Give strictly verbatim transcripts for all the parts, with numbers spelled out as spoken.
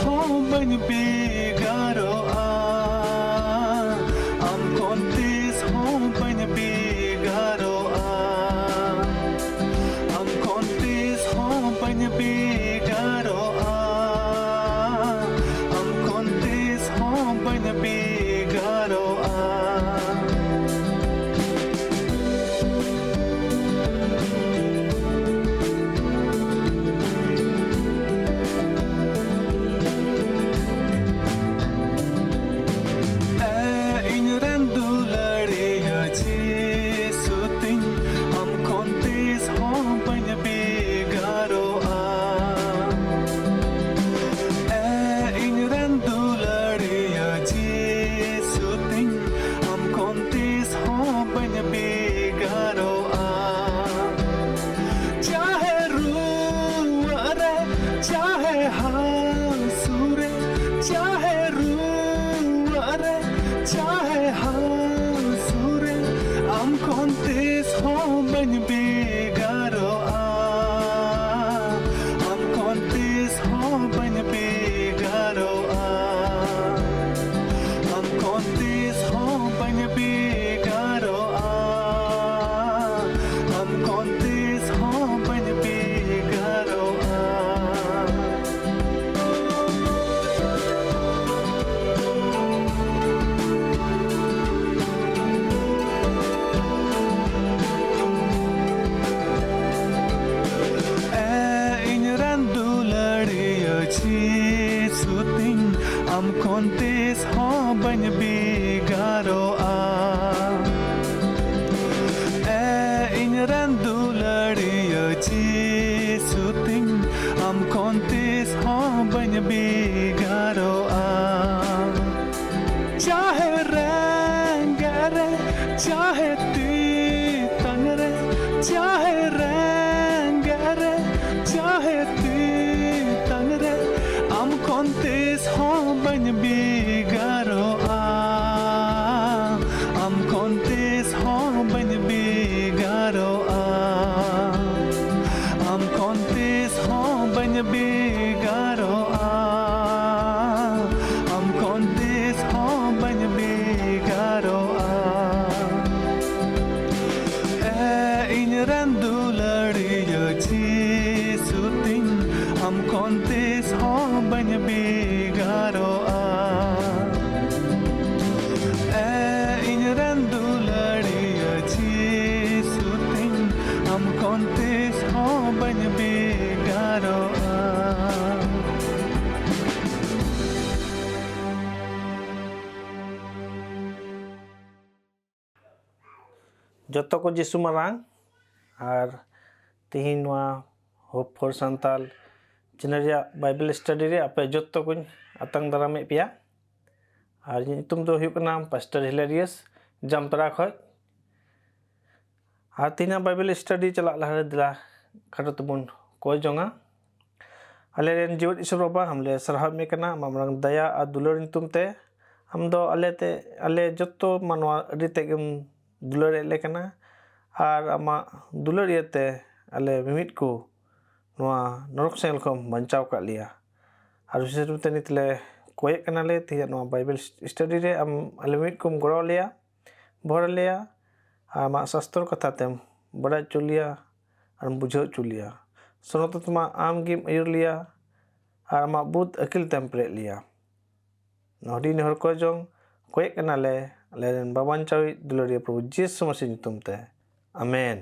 ᱦᱚᱸ ᱵᱟᱹᱧ ᱵᱷᱮᱜᱟᱨᱚᱜᱼᱟ, ᱟᱢ ᱠᱷᱚᱱ ᱛᱤᱥ ᱦᱚᱸ ᱵᱟᱹᱧ ᱵᱷᱮᱜᱟᱨᱚᱜᱼᱟ, ᱟᱢ ᱠᱷᱚᱱ ᱛᱤᱥ ᱦᱚᱸ ᱵᱟᱹᱧ ᱵᱷᱮᱜᱟᱨᱚᱜᱼᱟ, ᱟᱢ ᱠᱷᱚᱱ ᱛᱤᱥ ᱦᱚᱸ ᱵᱟᱹᱧ ᱵᱷᱮᱜᱟᱨᱚᱜᱼᱟ᱾ ᱮ ᱤᱧ ᱨᱮᱱ ᱫᱩᱞᱟᱹᱲᱤᱭᱟᱹ ᱡᱤᱥᱩ ᱛᱤᱧ, ᱟᱢ ᱠᱷᱚᱱ ᱛᱤᱥ ᱦᱚᱸ ᱵᱟᱹᱧ ᱵᱷᱮᱜᱟᱨᱚᱜᱼᱟ᱾ ᱮ ᱤᱧ ᱨᱮᱱ ᱫᱩᱞᱟᱹᱲᱤᱭᱟᱹ ᱡᱤᱥᱩ ᱛᱤᱧ, ᱟᱢ ᱠᱷᱚᱱ ᱛᱤᱥ ᱦᱚᱸ ᱵᱟᱹᱧ ᱵᱷᱮᱜᱟᱨᱚᱜᱼᱟ᱾ ᱪᱟᱦᱮ ᱨᱩᱣᱟᱹᱜ ᱨᱮ, ᱪᱟᱦᱮ ᱦᱟᱹᱥᱩ ᱨᱮ, ᱪᱟᱦᱮ ᱨᱩᱣᱟᱹᱜ ᱨᱮ, ᱪᱟᱦᱮ ᱦᱟᱹᱥᱩ ᱨᱮ, ᱟᱢ ᱠᱷᱚᱱ ᱛᱤᱥ ᱦᱚᱸ ᱵᱟᱹᱧ ᱵᱷᱮᱜᱟᱨᱚᱜᱼᱟ, ᱟᱢ ᱠᱷᱚᱱ ᱛᱤᱥ ᱦᱚᱸ ᱵᱟᱹᱧ ᱵᱷᱮᱜᱟᱨᱚᱜᱼᱟ, ᱟᱢ ᱠᱷᱚᱱ ᱛᱤᱥ ᱦᱚᱸ ᱵᱟᱹᱧ ᱵᱷᱮᱜᱟᱨᱚᱜᱼᱟ, ᱟᱢ ᱠᱷᱚᱱ ᱛᱤᱥ ᱦᱚᱸ ᱵᱟᱹᱧ ᱵᱷᱮᱜᱟᱨᱚᱜᱼᱟ᱾ ᱮ ᱤᱧ ᱨᱮᱱ ᱫᱩᱞᱟᱹᱲᱤᱭᱟᱹ ᱡᱤᱥᱩ ᱛᱤᱧ, ᱟᱢ ᱠᱷᱚᱱ ᱛᱤᱥ ᱦᱚᱸ ᱵᱟᱹᱧ ᱵᱷᱮᱜᱟᱨᱚᱜᱼᱟ᱾ ᱮ ᱤᱧ ᱨᱮᱱ ᱫᱩᱞᱟᱹᱲᱤᱭᱟᱹ ᱡᱤᱥᱩ ᱛᱤᱧ, ᱟᱢ ᱠᱷᱚᱱ ᱛᱤᱥ ᱦᱚᱸ ᱵᱟᱹᱧ ᱵᱷᱮᱜᱟᱨᱚᱜᱼᱟ᱾ ᱪᱟᱦᱮ ᱨᱮᱸᱜᱮᱡ ᱨᱮ, ᱪᱟᱦᱮ ᱛᱮᱛᱟᱝ ᱨᱮ, ᱪᱟᱦᱮ ᱨᱮᱸᱜᱮᱡ ᱨᱮ, ᱪᱟᱦᱮ ᱛᱮᱛᱟᱝ ᱨᱮ, ᱟᱢ ᱠᱷᱚᱱ ᱛᱤᱥ ᱦᱚᱸ ᱵᱟᱹᱧ ᱵᱷᱮᱜᱟᱨᱚᱜᱼᱟ, ᱟᱢ ᱠᱷᱚᱱ ᱛᱤᱥ ᱦᱚᱸ ᱵᱟᱹᱧ ᱵᱷᱮᱜᱟᱨᱚᱜᱼᱟ, ᱟᱢ ᱠᱷᱚᱱ ᱛᱤᱥ ᱦᱚᱸ ᱵᱟᱹᱧ ᱵᱷᱮᱜᱟᱨᱚᱜᱼᱟ᱾ ᱵᱷᱮᱜᱟᱨᱚᱜᱼᱟ᱾ ᱮ ᱤᱧ ᱨᱮᱱ ᱫᱩᱞᱟᱹᱲᱤᱭᱟᱹ ᱡᱤᱥᱩ ᱛᱤᱧ, ᱟᱢ ᱠᱷᱚᱱ ᱛᱤᱥ ᱦᱚᱸ ᱵᱟᱹᱧ ᱵᱷᱮᱜᱟᱨᱚᱜᱼᱟ᱾ ᱡᱚᱛᱚ ᱠᱚ ᱡᱤᱥᱩ ᱢᱟᱨᱟᱝ᱾ ᱟᱨ ᱛᱤᱦᱤᱧ ᱱᱚᱣᱟ Hope for Santal channel ᱨᱮᱭᱟᱜ Bible study ᱨᱮ ᱟᱯᱮ ᱡᱚᱛᱚ ᱠᱚᱧ ᱟᱛᱟᱝ ᱫᱟᱨᱟᱢᱮᱫ ᱯᱮᱭᱟ᱾ ᱟᱨ ᱤᱧᱟᱹᱜ ᱧᱩᱛᱩᱢ ᱫᱚ ᱦᱩᱭᱩᱜ ᱠᱟᱱᱟ ᱯᱟᱥᱴᱟᱨ ᱦᱤᱞᱟᱨᱤᱭᱟᱥ, ᱡᱟᱢᱛᱟᱲᱟ ᱠᱷᱚᱡ᱾ ᱟᱨ ᱛᱤᱦᱤᱧᱟᱜ Bible study ᱪᱟᱞᱟᱜ ᱞᱟᱦᱟᱨᱮ ᱫᱮᱞᱟ ᱠᱷᱟᱴᱚ ᱛᱮᱵᱚᱱ ᱠᱚᱭ ᱡᱚᱝᱟ᱾ ᱟᱞᱮ ᱨᱮᱱ ᱡᱤᱣᱮᱫ ᱤᱥᱚᱨ ᱵᱟᱵᱟ, ᱟᱢ ᱞᱮ ᱥᱟᱨᱦᱟᱣ ᱢᱮ ᱠᱟᱱᱟ ᱟᱢᱟᱜ ᱢᱟᱨᱟᱝ ᱫᱟᱭᱟ ᱟᱨ ᱫᱩᱞᱟᱹᱲ ᱧᱩᱛᱩᱢ ᱛᱮ᱾ ᱟᱢ ᱫᱚ ᱟᱞᱮ ᱛᱮ, ᱟᱞᱮ ᱡᱚᱛᱚ ᱢᱟᱱᱣᱟ ᱟᱹᱰᱤ ᱛᱮᱫ ᱜᱮᱢ ᱫᱩᱞᱟᱹᱲᱮᱫ ᱞᱮ ᱠᱟᱱᱟ᱾ ᱟᱨ ᱟᱢᱟᱜ ᱫᱩᱞᱟᱹᱲ ᱤᱭᱟᱹᱛᱮ ᱟᱞᱮ ᱢᱤᱢᱤᱫ ᱠᱚ ᱱᱚᱣᱟ ᱱᱚᱨᱚᱠ ᱥᱮᱸᱜᱮᱞ ᱠᱷᱚᱱ ᱵᱟᱧᱪᱟᱣ ᱠᱟᱜ ᱞᱮᱭᱟ᱾ ᱟᱨ ᱵᱤᱥᱮᱥ ᱠᱟᱨᱛᱮ ᱱᱤᱛ ᱞᱮ ᱠᱚᱭᱮᱜ ᱠᱟᱱᱟᱞᱮ ᱛᱮᱦᱮᱧᱟᱜ ᱱᱚᱣᱟ Bible study ᱨᱮ ᱟᱢ ᱟᱞᱮ ᱢᱤᱢᱤᱫ ᱠᱚᱢ ᱜᱚᱲᱚ ᱞᱮᱭᱟ, ᱵᱷᱚᱨ ᱞᱮᱭᱟ, ᱟᱨ ᱟᱢᱟᱜ ᱥᱟᱥᱛᱚᱨ ᱠᱟᱛᱷᱟ ᱛᱮᱢ ᱵᱟᱰᱟᱭ ᱦᱚᱪᱚ ᱞᱮᱭᱟ, ᱟᱨᱮᱢ ᱵᱩᱡᱷᱟᱹᱣ ᱦᱚᱪᱚ ᱞᱮᱭᱟ᱾ ᱥᱚᱨᱚᱛᱟᱛᱢᱟ ᱟᱢ ᱜᱮᱢ ᱟᱹᱭᱩᱨ ᱞᱮᱭᱟ, ᱟᱨ ᱟᱢᱟᱜ ᱵᱩᱫᱷ ᱟᱹᱠᱤᱞ ᱛᱮᱢ ᱯᱮᱨᱮᱡ ᱞᱮᱭᱟ᱾ ᱱᱚᱣᱟ ᱦᱩᱰᱤᱧ ᱱᱮᱦᱚᱨ ᱠᱚ ᱡᱚᱝ ᱠᱚᱭᱮᱜ ᱠᱟᱱᱟᱞᱮ ᱟᱞᱮ ᱨᱮᱱ ᱵᱟᱵᱟᱧᱪᱟᱣᱤᱡ ᱫᱩᱞᱟᱹᱲᱤᱭᱟᱹ ᱯᱨᱚᱵᱷᱩ ᱡᱤᱥᱩ ᱢᱟᱹᱥᱤ ᱧᱩᱛᱩᱢ ᱛᱮ, ᱟᱢᱮᱱ᱾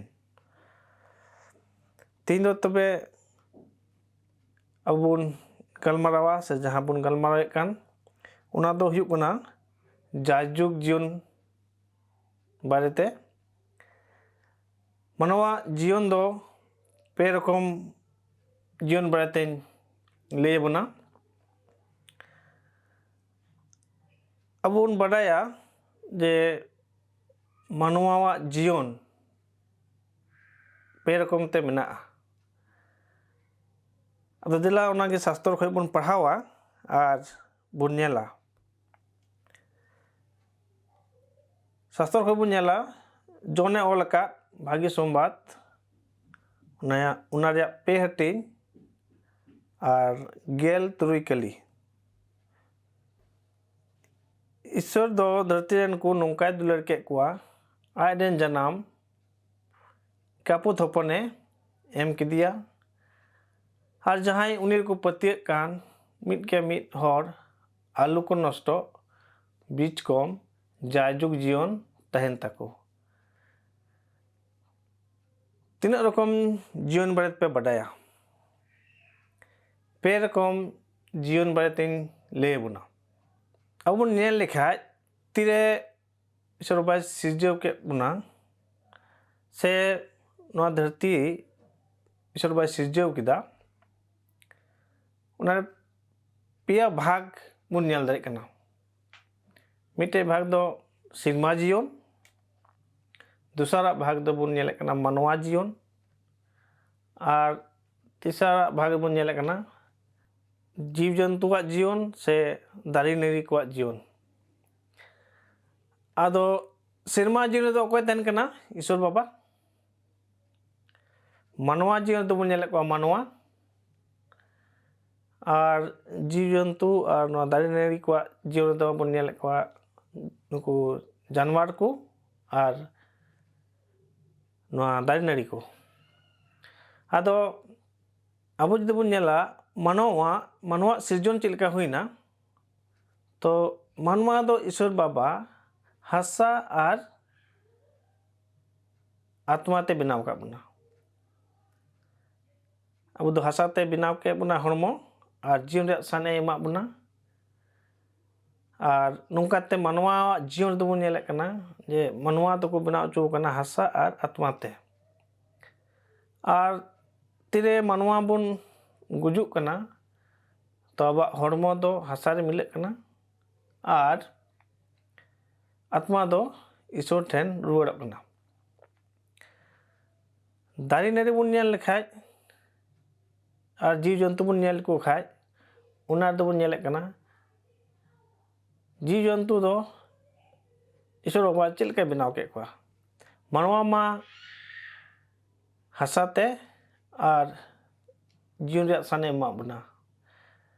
ᱛᱮᱦᱮᱧ ᱫᱚ ᱛᱚᱵᱮ ᱟᱵᱚ ᱵᱚᱱ ᱜᱟᱞᱢᱟᱨᱟᱣᱟ, ᱥᱮ ᱡᱟᱦᱟᱸ ᱵᱚᱱ ᱜᱟᱞᱢᱟᱨᱟᱣᱮᱫ ᱠᱟᱱ, ᱚᱱᱟ ᱫᱚ ᱦᱩᱭᱩᱜ ᱠᱟᱱᱟ ᱡᱟᱭᱡᱩᱜᱽ ᱡᱤᱭᱚᱱ ᱵᱟᱨᱮᱛᱮ᱾ ᱢᱟᱱᱣᱟ ᱡᱤᱭᱚᱱ ᱫᱚ ᱯᱮ ᱨᱚᱠᱚᱢ ᱡᱤᱭᱚᱱ ᱵᱟᱨᱮᱛᱮᱧ ᱞᱟᱹᱭ ᱟᱵᱚᱱᱟ᱾ ᱟᱵᱚ ᱵᱚᱱ ᱵᱟᱰᱟᱭᱟ ᱡᱮ ᱢᱟᱱᱣᱟᱣᱟᱜ ᱡᱤᱭᱚᱱ ᱯᱮ ᱨᱚᱠᱚᱢ ᱛᱮ ᱢᱮᱱᱟᱜᱼᱟ᱾ ᱟᱫᱚ ᱫᱮᱞᱟ ᱚᱱᱟᱜᱮ ᱥᱟᱥᱛᱚᱨ ᱠᱷᱚᱱ ᱵᱚᱱ ᱯᱟᱲᱦᱟᱣᱟ ᱟᱨ ᱵᱚᱱ ᱧᱮᱞᱟ᱾ ᱥᱟᱥᱛᱚᱨ ᱠᱷᱚᱱ ᱵᱚᱱ ᱧᱮᱞᱟ, ᱡᱚᱱᱮ ᱚᱞ ᱟᱠᱟᱫ ᱵᱷᱟᱹᱜᱤ ᱥᱚᱢᱵᱟᱫ, ᱚᱱᱟ, ᱚᱱᱟ ᱨᱮᱭᱟᱜ ᱯᱮ ᱦᱟᱹᱴᱤᱧ ᱟᱨ ᱜᱮᱞ ᱛᱩᱨᱩᱭ ᱠᱟᱹᱞᱤ᱾ ᱤᱥᱥᱚᱨ ᱫᱚ ᱫᱷᱟᱹᱨᱛᱤ ᱨᱮᱱ ᱠᱚ ᱱᱚᱝᱠᱟᱭ ᱫᱩᱞᱟᱹᱲ ᱠᱮᱫ ᱠᱚᱣᱟ, ᱟᱡ ᱨᱮᱱ ᱡᱟᱱᱟᱢ ᱠᱟᱯᱩᱛ ᱦᱚᱯᱚᱱᱮ ᱮᱢ ᱠᱮᱫᱮᱭᱟ᱾ ᱟᱨ ᱡᱟᱦᱟᱸᱭ ᱩᱱᱤ ᱨᱮᱠᱚ ᱯᱟᱹᱛᱭᱟᱹᱜ ᱠᱟᱱ, ᱢᱤᱫ ᱠᱮ ᱢᱤᱫ ᱦᱚᱲ ᱟᱞᱚ ᱠᱚ ᱱᱚᱥᱴᱚᱜ, ᱵᱤᱡᱽ ᱠᱚᱢ, ᱡᱟᱭᱡᱩᱜᱽ ᱡᱤᱭᱚᱱ ᱛᱟᱦᱮᱱ ᱛᱟᱠᱚ᱾ ᱛᱤᱱᱟᱹᱜ ᱨᱚᱠᱚᱢ ᱡᱤᱭᱚᱱ ᱵᱟᱨᱮ ᱛᱮᱯᱮ ᱵᱟᱰᱟᱭᱟ? ᱯᱮ ᱨᱚᱠᱚᱢ ᱡᱤᱭᱚᱱ ᱵᱟᱨᱮ ᱛᱮᱧ ᱞᱟᱹᱭ ᱟᱵᱚᱱᱟ᱾ ᱟᱵᱚ ᱵᱚᱱ ᱧᱮᱞ ᱞᱮᱠᱷᱟᱡ, ᱛᱤᱨᱮ ᱤᱥᱚᱨ ᱵᱟᱵᱟᱭ ᱥᱤᱨᱡᱟᱹᱣ ᱠᱮᱫ ᱵᱚᱱᱟ, ᱥᱮ ᱱᱚᱣᱟ ᱫᱷᱟᱹᱨᱛᱤ ᱤᱥᱚᱨ ᱵᱟᱵᱟᱭ ᱥᱤᱨᱡᱟᱹᱣ ᱠᱮᱫᱟ, ᱚᱱᱟᱨᱮ ᱯᱮᱭᱟ ᱵᱷᱟᱜᱽ ᱵᱚᱱ ᱧᱮᱞ ᱫᱟᱲᱮᱭᱟᱜ ᱠᱟᱱᱟ᱾ ᱢᱤᱫᱴᱮᱡ ᱵᱷᱟᱜᱽ ᱫᱚ ᱥᱮᱨᱢᱟ ᱡᱤᱭᱚᱱ, ᱫᱚᱥᱟᱨᱟᱜ ᱵᱷᱟᱜᱽ ᱫᱚᱵᱚᱱ ᱧᱮᱞᱮᱫ ᱠᱟᱱᱟ ᱢᱟᱱᱣᱟ ᱡᱤᱭᱚᱱ, ᱟᱨ ᱛᱮᱥᱟᱨᱟᱜ ᱵᱷᱟᱜᱽ ᱵᱚᱱ ᱧᱮᱞᱮᱫ ᱠᱟᱱᱟ ᱡᱤᱵᱽ ᱡᱚᱱᱛᱩᱣᱟᱜ ᱡᱤᱭᱚᱱ ᱥᱮ ᱫᱟᱨᱮ ᱱᱟᱹᱲᱤ ᱠᱚᱣᱟᱜ ᱡᱤᱭᱚᱱ᱾ ᱟᱫᱚ ᱥᱮᱨᱢᱟ ᱡᱤᱭᱚᱱ ᱨᱮᱫᱚ ᱚᱠᱚᱭ ᱛᱟᱦᱮᱱ ᱠᱟᱱᱟ? ᱤᱥᱚᱨ ᱵᱟᱵᱟ᱾ ᱢᱟᱱᱣᱟ ᱡᱤᱭᱚᱱ ᱨᱮᱫᱚ ᱵᱚᱱ ᱧᱮᱞᱮᱫ ᱠᱚᱣᱟ ᱢᱟᱱᱣᱟ, ᱟᱨ ᱡᱤᱵᱽ ᱡᱚᱱᱛᱩ ᱟᱨ ᱱᱚᱣᱟ ᱫᱟᱨᱮ ᱱᱟᱹᱲᱤ ᱠᱚᱣᱟᱜ ᱡᱤᱭᱚᱱ ᱨᱮᱫᱚ ᱵᱚᱱ ᱧᱮᱞᱮᱫ ᱠᱚᱣᱟ ᱱᱩᱠᱩ ᱡᱟᱱᱣᱟᱨ ᱠᱚ ᱟᱨ ᱱᱚᱣᱟ ᱫᱟᱨᱮ ᱱᱟᱹᱲᱤ ᱠᱚ᱾ ᱟᱫᱚ ᱟᱵᱚ ᱡᱩᱫᱤ ᱵᱚᱱ ᱧᱮᱞᱟ ᱢᱟᱱᱣᱟ, ᱢᱟᱱᱣᱟᱣᱟᱜ ᱥᱤᱨᱡᱚᱱ ᱪᱮᱫ ᱞᱮᱠᱟ ᱦᱩᱭᱱᱟ, ᱛᱚ ᱢᱟᱱᱣᱟ ᱫᱚ ᱤᱥᱚᱨ ᱵᱟᱵᱟ ᱦᱟᱥᱟ ᱟᱨ ᱟᱛᱢᱟ ᱛᱮ ᱵᱮᱱᱟᱣ ᱟᱠᱟᱫ ᱵᱚᱱᱟ᱾ ᱟᱵᱚ ᱫᱚ ᱦᱟᱥᱟ ᱛᱮ ᱵᱮᱱᱟᱣ ᱠᱮᱫ ᱵᱚᱱᱟ ᱦᱚᱲᱢᱚ, ᱟᱨ ᱡᱤᱭᱚᱱ ᱨᱮᱭᱟᱜ ᱥᱟᱱᱮ ᱮᱢᱟᱜ ᱵᱚᱱᱟ᱾ ᱟᱨ ᱱᱚᱝᱠᱟᱛᱮ ᱢᱟᱱᱣᱟᱣᱟᱜ ᱡᱤᱭᱚᱱ ᱨᱮᱫᱚ ᱵᱚᱱ ᱧᱮᱞᱮᱫ ᱠᱟᱱᱟ ᱡᱮ ᱢᱟᱱᱣᱟ ᱫᱚᱠᱚ ᱵᱮᱱᱟᱣ ᱦᱚᱪᱚ ᱟᱠᱟᱱᱟ ᱦᱟᱥᱟ ᱟᱨ ᱟᱛᱢᱟ ᱛᱮ᱾ ᱟᱨ ᱛᱤᱨᱮ ᱢᱟᱱᱣᱟ ᱵᱚᱱ ᱜᱩᱡᱩᱜ ᱠᱟᱱᱟ, ᱛᱚ ᱟᱵᱚᱣᱟᱜ ᱦᱚᱲᱢᱚ ᱫᱚ ᱦᱟᱥᱟ ᱨᱮ ᱢᱤᱞᱟᱹᱜ ᱠᱟᱱᱟ ᱟᱨ ᱟᱛᱢᱟ ᱫᱚ ᱤᱥᱚᱨ ᱴᱷᱮᱱ ᱨᱩᱣᱟᱹᱲᱚᱜ ᱠᱟᱱᱟ᱾ ᱫᱟᱨᱮ ᱱᱟᱹᱲᱤ ᱵᱚᱱ ᱧᱮᱞ ᱞᱮᱠᱷᱟᱡ ᱟᱨ ᱡᱤᱣᱤ ᱡᱚᱱᱛᱩ ᱵᱚᱱ ᱧᱮᱞ ᱞᱮᱠᱚ ᱠᱷᱟᱡ, ᱚᱱᱟ ᱨᱮᱫᱚ ᱵᱚᱱ ᱧᱮᱞᱮᱫ ᱠᱟᱱᱟ ᱡᱤᱣᱤ ᱡᱚᱱᱛᱩ ᱫᱚ ᱤᱥᱚᱨ ᱵᱟᱵᱟ ᱪᱮᱫ ᱞᱮᱠᱟᱭ ᱵᱮᱱᱟᱣ ᱠᱮᱫ ᱠᱚᱣᱟ᱾ ᱢᱟᱱᱣᱟ ᱢᱟ ᱦᱟᱥᱟ ᱛᱮ ᱟᱨ ᱡᱤᱭᱚᱱ ᱨᱮᱭᱟᱜ ᱥᱟᱱᱮ ᱮᱢᱟᱜ ᱵᱚᱱᱟ᱾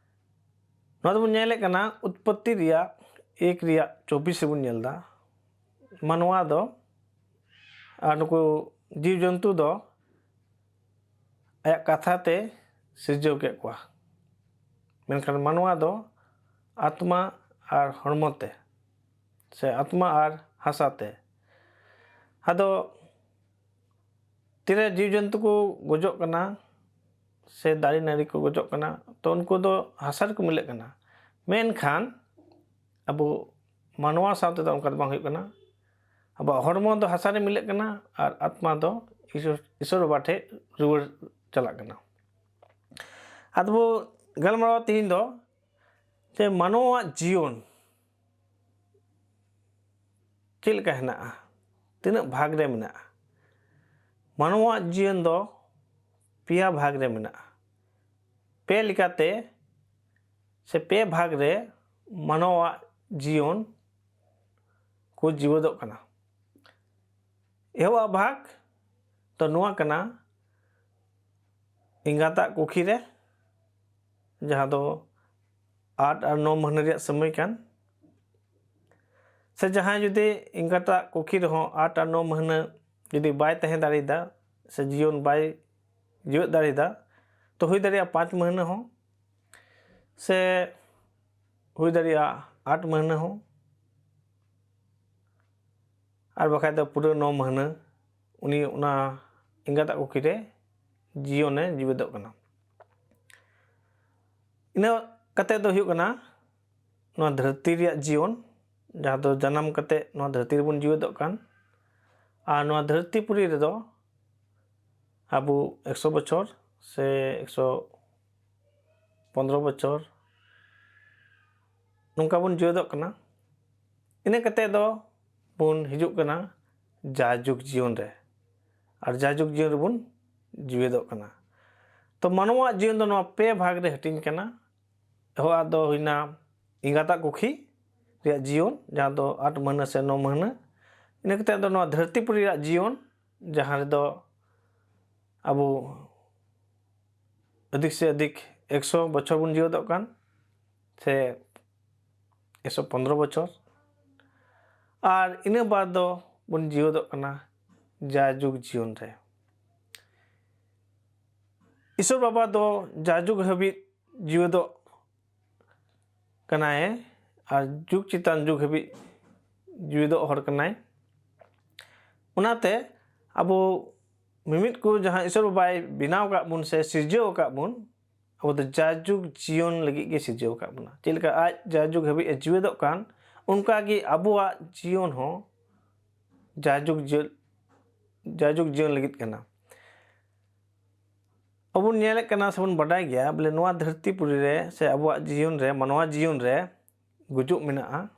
ᱱᱚᱣᱟ ᱫᱚᱵᱚᱱ ᱧᱮᱞᱮᱫ ᱠᱟᱱᱟ ᱩᱛᱯᱚᱛᱛᱤ ᱨᱮᱭᱟᱜ ᱮᱠ ᱨᱮᱭᱟᱜ ᱪᱚᱵᱵᱤᱥ ᱨᱮᱵᱚᱱ ᱧᱮᱞ ᱮᱫᱟ᱾ ᱢᱟᱱᱣᱟ ᱫᱚ ᱟᱨ ᱱᱩᱠᱩ ᱡᱤᱵᱽ ᱡᱚᱱᱛᱩ ᱫᱚ ᱟᱭᱟᱜ ᱠᱟᱛᱷᱟ ᱛᱮ ᱥᱤᱨᱡᱟᱹᱣ ᱠᱮᱫ ᱠᱚᱣᱟ᱾ ᱢᱮᱱᱠᱷᱟᱱ ᱢᱟᱱᱣᱟ ᱫᱚ ᱟᱛᱢᱟ ᱟᱨ ᱦᱚᱲᱢᱚ ᱛᱮ, ᱥᱮ ᱟᱛᱢᱟ ᱟᱨ ᱦᱟᱥᱟ ᱛᱮ᱾ ᱟᱫᱚ ᱛᱤᱨᱮ ᱡᱤᱣᱤ ᱡᱚᱱᱛᱩ ᱠᱚ ᱜᱚᱡᱚᱜ ᱠᱟᱱᱟ, ᱥᱮ ᱫᱟᱨᱮ ᱱᱟᱹᱲᱤ ᱠᱚ ᱜᱚᱡᱚᱜ ᱠᱟᱱᱟ, ᱛᱚ ᱩᱱᱠᱩ ᱫᱚ ᱦᱟᱥᱟ ᱨᱮᱠᱚ ᱢᱤᱞᱟᱹᱜ ᱠᱟᱱᱟ᱾ ᱢᱮᱱᱠᱷᱟᱱ ᱟᱵᱚ ᱢᱟᱱᱣᱟ ᱥᱟᱶᱛᱮ ᱫᱚ ᱚᱱᱠᱟ ᱫᱚ ᱵᱟᱝ ᱦᱩᱭᱩᱜ ᱠᱟᱱᱟ᱾ ᱟᱵᱚᱣᱟᱜ ᱦᱚᱲᱢᱚ ᱫᱚ ᱦᱟᱥᱟ ᱨᱮ ᱢᱤᱞᱟᱹᱜ ᱠᱟᱱᱟ ᱟᱨ ᱟᱛᱢᱟ ᱫᱚ ᱤᱥᱚᱨ, ᱤᱥᱚᱨ ᱵᱟᱵᱟ ᱴᱷᱮᱱ ᱨᱩᱣᱟᱹᱲ ᱪᱟᱞᱟᱜ ᱠᱟᱱᱟ᱾ ᱟᱫᱚ ᱵᱚ ᱜᱟᱞᱢᱟᱨᱟᱣᱟ ᱛᱮᱦᱮᱧ ᱫᱚ ᱡᱮ ᱢᱟᱱᱣᱟᱣᱟᱜ ᱡᱤᱭᱚᱱ ᱪᱮᱫ ᱞᱮᱠᱟ ᱦᱮᱱᱟᱜᱼᱟ, ᱛᱤᱱᱟᱹᱜ ᱵᱷᱟᱜᱽ ᱨᱮ ᱢᱮᱱᱟᱜᱼᱟ᱾ ᱢᱟᱱᱣᱟᱣᱟᱜ ᱡᱤᱭᱚᱱ ᱫᱚ ᱯᱮᱭᱟ ᱵᱷᱟᱜᱽ ᱨᱮ ᱢᱮᱱᱟᱜᱼᱟ᱾ ᱯᱮ ᱞᱮᱠᱟᱛᱮ ᱥᱮ ᱯᱮ ᱵᱷᱟᱜᱽ ᱨᱮ ᱢᱟᱱᱣᱟᱣᱟᱜ ᱡᱤᱭᱚᱱ ᱠᱚ ᱡᱤᱣᱮᱫᱚᱜ ᱠᱟᱱᱟ᱾ ᱮᱦᱚᱵᱟᱜ ᱵᱷᱟᱜᱽ ᱫᱚ ᱱᱚᱣᱟ ᱠᱟᱱᱟ, ᱮᱸᱜᱟᱛᱟᱜ ᱠᱩᱠᱷᱤ ᱨᱮ, ᱡᱟᱦᱟᱸ ᱫᱚ ᱟᱴ ᱟᱨ ᱱᱚ ᱢᱟᱹᱦᱱᱟᱹ ᱨᱮᱭᱟᱜ ᱥᱚᱢᱚᱭ ᱠᱟᱱ, ᱥᱮ ᱡᱟᱦᱟᱸᱭ ᱡᱩᱫᱤ ᱮᱸᱜᱟᱛᱟᱜ ᱠᱩᱠᱷᱤ ᱨᱮᱦᱚᱸ ᱟᱴ ᱟᱨ ᱱᱚ ᱢᱟᱹᱦᱱᱟᱹ ᱡᱩᱫᱤ ᱵᱟᱭ ᱛᱟᱦᱮᱸ ᱫᱟᱲᱮᱭᱟᱫᱟ, ᱥᱮ ᱡᱤᱭᱚᱱ ᱵᱟᱭ ᱡᱤᱣᱮᱫ ᱫᱟᱲᱮᱭᱟᱫᱟ, ᱛᱚ ᱦᱩᱭ ᱫᱟᱲᱮᱭᱟᱜᱼᱟ ᱯᱟᱸᱪ ᱢᱟᱹᱦᱱᱟᱹ ᱦᱚᱸ, ᱥᱮ ᱦᱩᱭ ᱫᱟᱲᱮᱭᱟᱜᱼᱟ ᱟᱴ ᱢᱟᱹᱦᱱᱟᱹ ᱦᱚᱸ, ᱟᱨ ᱵᱟᱠᱷᱟᱡ ᱫᱚ ᱯᱩᱨᱟᱹ ᱱᱚ ᱢᱟᱹᱦᱱᱟᱹ ᱩᱱᱤ ᱚᱱᱟ ᱮᱸᱜᱟᱛᱟᱜ ᱠᱩᱠᱷᱤ ᱨᱮ ᱡᱤᱭᱚᱱᱮ ᱡᱤᱣᱮᱫᱚᱜ ᱠᱟᱱᱟ᱾ ᱤᱱᱟᱹ ᱠᱟᱛᱮ ᱫᱚ ᱦᱩᱭᱩᱜ ᱠᱟᱱᱟ ᱱᱚᱣᱟ ᱫᱷᱟᱹᱨᱛᱤ ᱨᱮᱭᱟᱜ ᱡᱤᱭᱚᱱ, ᱡᱟᱦᱟᱸ ᱫᱚ ᱡᱟᱱᱟᱢ ᱠᱟᱛᱮ ᱱᱚᱣᱟ ᱫᱷᱟᱹᱨᱛᱤ ᱨᱮᱵᱚᱱ ᱡᱤᱣᱮᱫᱚᱜ ᱠᱟᱱ᱾ ᱟᱨ ᱱᱚᱣᱟ ᱫᱷᱟᱹᱨᱛᱤ ᱯᱩᱨᱤ ᱨᱮᱫᱚ ᱟᱵᱚ ᱮᱠᱥᱚ ᱵᱚᱪᱷᱚᱨ ᱥᱮ ᱮᱠᱥᱚ ᱯᱚᱱᱨᱚ ᱵᱚᱪᱷᱚᱨ ᱱᱚᱝᱠᱟ ᱵᱚᱱ ᱡᱤᱣᱮᱫᱚᱜ ᱠᱟᱱᱟ᱾ ᱤᱱᱟᱹ ᱠᱟᱛᱮ ᱫᱚ ᱵᱚᱱ ᱦᱤᱡᱩᱜ ᱠᱟᱱᱟ ᱡᱟᱭᱡᱩᱜᱽ ᱡᱤᱭᱚᱱ ᱨᱮ, ᱟᱨ ᱡᱟᱭᱡᱩᱜᱽ ᱡᱤᱭᱚᱱ ᱨᱮᱵᱚᱱ ᱡᱤᱣᱮᱫᱚᱜ ᱠᱟᱱᱟ᱾ ᱛᱚ ᱢᱟᱱᱣᱟᱣᱟᱜ ᱡᱤᱭᱚᱱ ᱫᱚ ᱱᱚᱣᱟ ᱯᱮ ᱵᱷᱟᱜᱽ ᱨᱮ ᱦᱟᱹᱴᱤᱧ ᱠᱟᱱᱟ᱾ ᱮᱦᱚᱵᱟᱜ ᱫᱚ ᱦᱩᱭᱱᱟ ᱮᱸᱜᱟᱛᱟᱜ ᱠᱩᱠᱷᱤ ᱨᱮᱭᱟᱜ ᱡᱤᱭᱚᱱ, ᱡᱟᱦᱟᱸ ᱫᱚ ᱟᱴ ᱢᱟᱹᱦᱱᱟᱹ ᱥᱮ ᱱᱚ ᱢᱟᱹᱦᱱᱟᱹ᱾ ᱤᱱᱟᱹ ᱠᱟᱛᱮ ᱫᱚ ᱱᱚᱣᱟ ᱫᱷᱟᱹᱨᱛᱤ ᱯᱩᱨᱤ ᱨᱮᱭᱟᱜ ᱡᱤᱭᱚᱱ, ᱡᱟᱦᱟᱸ ᱨᱮᱫᱚ ᱟᱵᱚ ᱟᱹᱫᱷᱤᱠ ᱥᱮ ᱟᱹᱫᱷᱤᱠ ᱮᱠᱥᱚ ᱵᱚᱪᱷᱚᱨ ᱵᱚᱱ ᱡᱤᱣᱮᱫᱚᱜ ᱠᱟᱱ, ᱥᱮ ᱮᱠᱥᱚ ᱯᱚᱱᱨᱚ ᱵᱚᱪᱷᱚᱨ᱾ ᱟᱨ ᱤᱱᱟᱹ ᱵᱟᱫᱽ ᱫᱚ ᱵᱚᱱ ᱡᱤᱣᱮᱫᱚᱜ ᱠᱟᱱᱟ ᱡᱟᱭᱡᱩᱜᱽ ᱡᱤᱭᱚᱱ ᱨᱮ᱾ ᱤᱥᱚᱨ ᱵᱟᱵᱟ ᱫᱚ ᱡᱟᱭᱡᱩᱜᱽ ᱦᱟᱹᱵᱤᱡ ᱡᱤᱣᱮᱫᱚᱜ ᱠᱟᱱᱟᱭ ᱟᱨ ᱡᱩᱜᱽ ᱪᱮᱛᱟᱱ ᱡᱩᱜᱽ ᱦᱟᱹᱵᱤᱡ ᱡᱤᱣᱮᱫᱚᱜ ᱦᱚᱲ ᱠᱟᱱᱟᱭ᱾ ᱚᱱᱟᱛᱮ ᱟᱵᱚ ᱢᱤᱢᱤᱫ ᱠᱚ ᱡᱟᱦᱟᱸ ᱤᱥᱚᱨ ᱵᱟᱵᱟᱭ ᱵᱮᱱᱟᱣ ᱟᱠᱟᱫ ᱵᱚᱱ ᱥᱮ ᱥᱤᱨᱡᱟᱹᱣ ᱟᱠᱟᱫ ᱵᱚᱱ, ᱟᱵᱚ ᱫᱚ ᱡᱟᱭᱡᱩᱜᱽ ᱡᱤᱭᱚᱱ ᱞᱟᱹᱜᱤᱫ ᱜᱮ ᱥᱤᱨᱡᱟᱹᱣ ᱟᱠᱟᱫ ᱵᱚᱱᱟ᱾ ᱪᱮᱫ ᱞᱮᱠᱟ ᱟᱡ ᱡᱟᱭᱡᱩᱜᱽ ᱦᱟᱹᱵᱤᱡ ᱮ ᱡᱤᱣᱮᱫᱚᱜ ᱠᱟᱱ, ᱚᱱᱠᱟ ᱜᱮ ᱟᱵᱚᱣᱟᱜ ᱡᱤᱭᱚᱱ ᱦᱚᱸ ᱡᱟᱭᱡᱩᱜᱽ ᱡᱤᱭᱚᱱ, ᱡᱟᱭᱡᱩᱜᱽ ᱡᱤᱭᱚᱱ ᱞᱟᱹᱜᱤᱫ ᱠᱟᱱᱟ᱾ ᱟᱵᱚ ᱵᱚᱱ ᱧᱮᱞᱮᱫ ᱠᱟᱱᱟ ᱥᱮᱵᱚᱱ ᱵᱟᱰᱟᱭ ᱜᱮᱭᱟ ᱵᱚᱞᱮ ᱱᱚᱣᱟ ᱫᱷᱟᱹᱨᱛᱤ ᱯᱩᱨᱤ ᱨᱮ ᱥᱮ ᱟᱵᱚᱣᱟᱜ ᱡᱤᱭᱚᱱ ᱨᱮ, ᱢᱟᱱᱣᱟ ᱡᱤᱭᱚᱱ ᱨᱮ ᱜᱩᱡᱩᱜ ᱢᱮᱱᱟᱜᱼᱟ᱾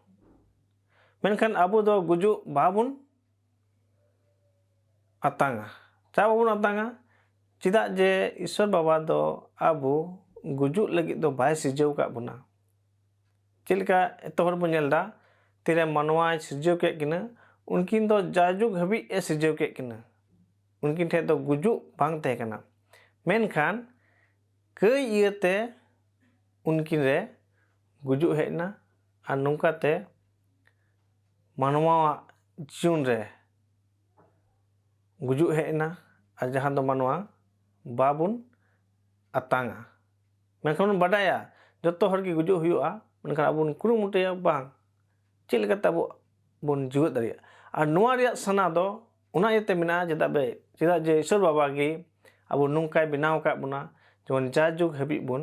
ᱢᱮᱱᱠᱷᱟᱱ ᱟᱵᱚ ᱫᱚ ᱜᱩᱡᱩᱜ ᱵᱟᱵᱚᱱ ᱟᱛᱟᱝᱟ᱾ ᱪᱮᱫᱟᱜ ᱵᱟᱵᱚᱱ ᱟᱛᱟᱝᱟ? ᱪᱮᱫᱟᱜ ᱡᱮ ᱤᱥᱚᱨ ᱵᱟᱵᱟ ᱫᱚ ᱟᱵᱚ ᱜᱩᱡᱩᱜ ᱞᱟᱹᱜᱤᱫ ᱫᱚ ᱵᱟᱭ ᱥᱤᱨᱡᱟᱹᱣ ᱟᱠᱟᱫ ᱵᱚᱱᱟ᱾ ᱪᱮᱫ ᱞᱮᱠᱟ ᱮᱛᱚᱦᱚᱵ ᱨᱮᱵᱚᱱ ᱧᱮᱞ ᱮᱫᱟ, ᱛᱤᱨᱮ ᱢᱟᱱᱣᱟᱭ ᱥᱤᱨᱡᱟᱹᱣ ᱠᱮᱫ ᱠᱤᱱᱟᱹ, ᱩᱱᱠᱤᱱ ᱫᱚ ᱡᱟᱭᱡᱩᱜᱽ ᱦᱟᱹᱵᱤᱡ ᱮ ᱥᱤᱨᱡᱟᱹᱣ ᱠᱮᱫ ᱠᱤᱱᱟᱹ᱾ ᱩᱱᱠᱤᱱ ᱴᱷᱮᱱ ᱫᱚ ᱜᱩᱡᱩᱜ ᱵᱟᱝ ᱛᱟᱦᱮᱸ ᱠᱟᱱᱟ᱾ ᱢᱮᱱᱠᱷᱟᱱ ᱠᱟᱹᱭ ᱤᱭᱟᱹᱛᱮ ᱩᱱᱠᱤᱱ ᱨᱮ ᱜᱩᱡᱩᱜ ᱦᱮᱡ ᱮᱱᱟ᱾ ᱟᱨ ᱱᱚᱝᱠᱟᱛᱮ ᱢᱟᱱᱣᱟᱣᱟᱜ ᱡᱤᱭᱚᱱ ᱨᱮ ᱜᱩᱡᱩᱜ ᱦᱮᱡ ᱮᱱᱟ, ᱟᱨ ᱡᱟᱦᱟᱸ ᱫᱚ ᱢᱟᱱᱣᱟ ᱵᱟᱵᱚᱱ ᱟᱛᱟᱝᱟ᱾ ᱢᱮᱱᱠᱷᱟᱱ ᱵᱚᱱ ᱵᱟᱰᱟᱭᱟ ᱡᱚᱛᱚ ᱦᱚᱲ ᱜᱮ ᱜᱩᱡᱩᱜ ᱦᱩᱭᱩᱜᱼᱟ, ᱢᱮᱱᱠᱷᱟᱱ ᱟᱵᱚ ᱵᱚᱱ ᱠᱩᱨᱩᱢᱩᱴᱩᱭᱟ ᱵᱟᱝ, ᱪᱮᱫ ᱞᱮᱠᱟᱛᱮ ᱟᱵᱚ ᱵᱚᱱ ᱡᱤᱣᱮᱫ ᱫᱟᱲᱮᱭᱟᱜᱼᱟ᱾ ᱟᱨ ᱱᱚᱣᱟ ᱨᱮᱭᱟᱜ ᱥᱟᱱᱟ ᱫᱚ ᱚᱱᱟ ᱤᱭᱟᱹᱛᱮ ᱢᱮᱱᱟᱜᱼᱟ, ᱪᱮᱫᱟᱜ ᱵᱮ-, ᱪᱮᱫᱟᱜ ᱡᱮ ᱤᱥᱚᱨ ᱵᱟᱵᱟ ᱜᱮ ᱟᱵᱚ ᱱᱚᱝᱠᱟᱭ ᱵᱮᱱᱟᱣ ᱟᱠᱟᱫ ᱵᱚᱱᱟ, ᱡᱮᱢᱚᱱ ᱡᱟᱭᱡᱩᱜᱽ ᱦᱟᱹᱵᱤᱡ ᱵᱚᱱ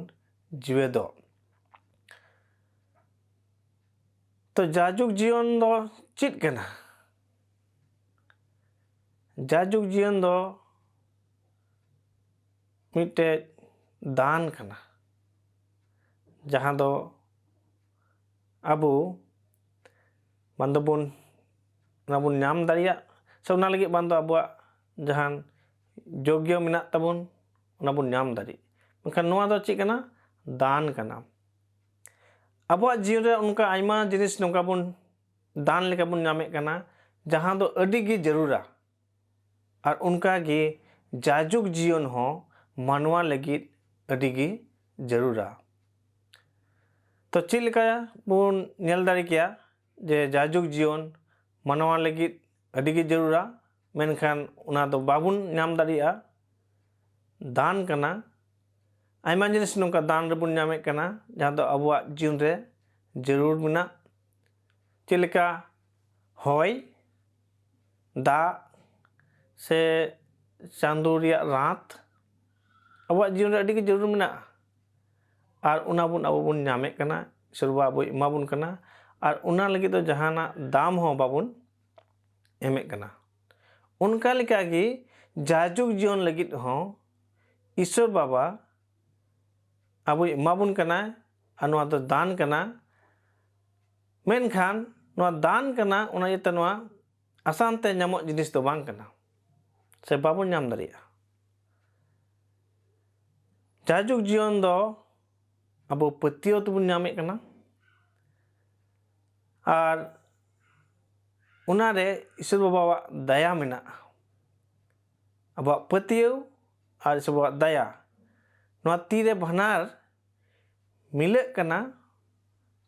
ᱡᱤᱣᱮᱫᱚᱜ᱾ ᱛᱚ ᱡᱟᱭᱡᱩᱜᱽ ᱡᱤᱭᱚᱱ ᱫᱚ ᱪᱮᱫ ᱠᱟᱱᱟ? ᱡᱟᱭᱡᱩᱜᱽ ᱡᱤᱭᱚᱱ ᱫᱚ ᱢᱤᱫᱴᱮᱡ ᱫᱟᱱ ᱠᱟᱱᱟ, ᱡᱟᱦᱟᱸ ᱫᱚ ᱟᱵᱚ ᱵᱟᱝ ᱫᱚᱵᱚᱱ, ᱚᱱᱟ ᱵᱚᱱ ᱧᱟᱢ ᱫᱟᱲᱮᱭᱟᱜ, ᱥᱮ ᱚᱱᱟ ᱞᱟᱹᱜᱤᱫ ᱵᱟᱝ ᱫᱚ ᱟᱵᱚᱣᱟᱜ ᱡᱟᱦᱟᱱ ᱡᱳᱜᱽᱭᱚ ᱢᱮᱱᱟᱜ ᱛᱟᱵᱚᱱ, ᱚᱱᱟ ᱵᱚᱱ ᱧᱟᱢ ᱫᱟᱲᱮᱜ᱾ ᱢᱮᱱᱠᱷᱟᱱ ᱱᱚᱣᱟ ᱫᱚ ᱪᱮᱫ ᱠᱟᱱᱟ? ᱫᱟᱱ ᱠᱟᱱᱟ᱾ ᱟᱵᱚᱣᱟᱜ ᱡᱤᱭᱚᱱ ᱨᱮ ᱚᱱᱠᱟ ᱟᱭᱢᱟ ᱡᱤᱱᱤᱥ ᱱᱚᱝᱠᱟ ᱵᱚᱱ ᱫᱟᱱ ᱞᱮᱠᱟ ᱵᱚᱱ ᱧᱟᱢᱮᱫ ᱠᱟᱱᱟ, ᱡᱟᱦᱟᱸ ᱫᱚ ᱟᱹᱰᱤ ᱜᱮ ᱡᱟᱹᱨᱩᱲᱟ᱾ ᱟᱨ ᱚᱱᱠᱟ ᱜᱮ ᱡᱟᱭᱡᱩᱜᱽ ᱡᱤᱭᱚᱱ ᱦᱚᱸ ᱢᱟᱱᱣᱟ ᱞᱟᱹᱜᱤᱫ ᱟᱹᱰᱤ ᱜᱮ ᱡᱟᱹᱨᱩᱲᱟ᱾ ᱛᱚ ᱪᱮᱫ ᱞᱮᱠᱟ ᱵᱚᱱ ᱧᱮᱞ ᱫᱟᱲᱮ ᱠᱮᱭᱟ ᱡᱮ ᱡᱟᱭᱡᱩᱜᱽ ᱡᱤᱭᱚᱱ ᱢᱟᱱᱣᱟ ᱞᱟᱹᱜᱤᱫ ᱟᱹᱰᱤ ᱜᱮ ᱡᱟᱹᱨᱩᱲᱟ, ᱢᱮᱱᱠᱷᱟᱱ ᱚᱱᱟ ᱫᱚ ᱵᱟᱵᱚᱱ ᱧᱟᱢ ᱫᱟᱲᱮᱭᱟᱜᱼᱟ? ᱫᱟᱱ ᱠᱟᱱᱟ᱾ ᱟᱭᱢᱟ ᱡᱤᱱᱤᱥ ᱱᱚᱝᱠᱟ ᱫᱟᱱ ᱨᱮᱵᱚᱱ ᱧᱟᱢᱮᱫ ᱠᱟᱱᱟ, ᱡᱟᱦᱟᱸ ᱫᱚ ᱟᱵᱚᱣᱟᱜ ᱡᱤᱭᱚᱱ ᱨᱮ ᱡᱟᱹᱨᱩᱲ ᱢᱮᱱᱟᱜ, ᱪᱮᱫ ᱞᱮᱠᱟ ᱦᱚᱭ, ᱫᱟᱜ ᱥᱮ ᱪᱟᱸᱫᱳ ᱨᱮᱭᱟᱜ ᱨᱟᱛ ᱟᱵᱚᱣᱟᱜ ᱡᱤᱭᱚᱱ ᱨᱮ ᱟᱹᱰᱤ ᱜᱮ ᱡᱟᱹᱨᱩᱲ ᱢᱮᱱᱟᱜᱼᱟ᱾ ᱟᱨ ᱚᱱᱟ ᱵᱚᱱ ᱟᱵᱚ ᱵᱚᱱ ᱧᱟᱢᱮᱫ ᱠᱟᱱᱟ, ᱤᱥᱚᱨ ᱵᱟᱵᱟ ᱟᱵᱚᱭ ᱮᱢᱟ ᱵᱚᱱ ᱠᱟᱱᱟ, ᱟᱨ ᱚᱱᱟ ᱞᱟᱹᱜᱤᱫ ᱫᱚ ᱡᱟᱦᱟᱱᱟᱜ ᱫᱟᱢ ᱦᱚᱸ ᱵᱟᱵᱚᱱ ᱮᱢᱮᱫ ᱠᱟᱱᱟ᱾ ᱚᱱᱠᱟ ᱞᱮᱠᱟᱜᱮ ᱡᱟᱭᱡᱩᱜᱽ ᱡᱤᱭᱚᱱ ᱞᱟᱹᱜᱤᱫ ᱦᱚᱸ ᱤᱥᱚᱨ ᱵᱟᱵᱟ ᱟᱵᱚᱭ ᱮᱢᱟ ᱵᱚᱱ ᱠᱟᱱᱟ, ᱟᱨ ᱱᱚᱣᱟ ᱫᱚ ᱫᱟᱱ ᱠᱟᱱᱟ᱾ ᱢᱮᱱᱠᱷᱟᱱ ᱱᱚᱣᱟ ᱫᱟᱱ ᱠᱟᱱᱟ, ᱚᱱᱟ ᱤᱭᱟᱹᱛᱮ ᱱᱚᱣᱟ ᱟᱥᱟᱱ ᱛᱮ ᱧᱟᱢᱚᱜ ᱡᱤᱱᱤᱥ ᱫᱚ ᱵᱟᱝ ᱠᱟᱱᱟ, ᱥᱮ ᱵᱟᱵᱚᱱ ᱧᱟᱢ ᱫᱟᱲᱮᱭᱟᱜᱼᱟ᱾ ᱡᱟᱭᱡᱩᱜᱽ ᱡᱤᱭᱚᱱ ᱫᱚ ᱟᱵᱚ ᱯᱟᱹᱛᱭᱟᱹᱣ ᱛᱮᱵᱚᱱ ᱧᱟᱢᱮᱫ ᱠᱟᱱᱟ, ᱟᱨ ᱚᱱᱟᱨᱮ ᱤᱥᱚᱨ ᱵᱟᱵᱟᱣᱟᱜ ᱫᱟᱭᱟ ᱢᱮᱱᱟᱜᱼᱟ᱾ ᱟᱵᱚᱣᱟᱜ ᱯᱟᱹᱛᱭᱟᱹᱣ ᱟᱨ ᱤᱥᱚᱨ ᱵᱟᱵᱟᱣᱟᱜ ᱫᱟᱭᱟ, ᱱᱚᱣᱟ ᱛᱤᱨᱮ ᱵᱟᱱᱟᱨ ᱢᱤᱞᱟᱹᱜ ᱠᱟᱱᱟ,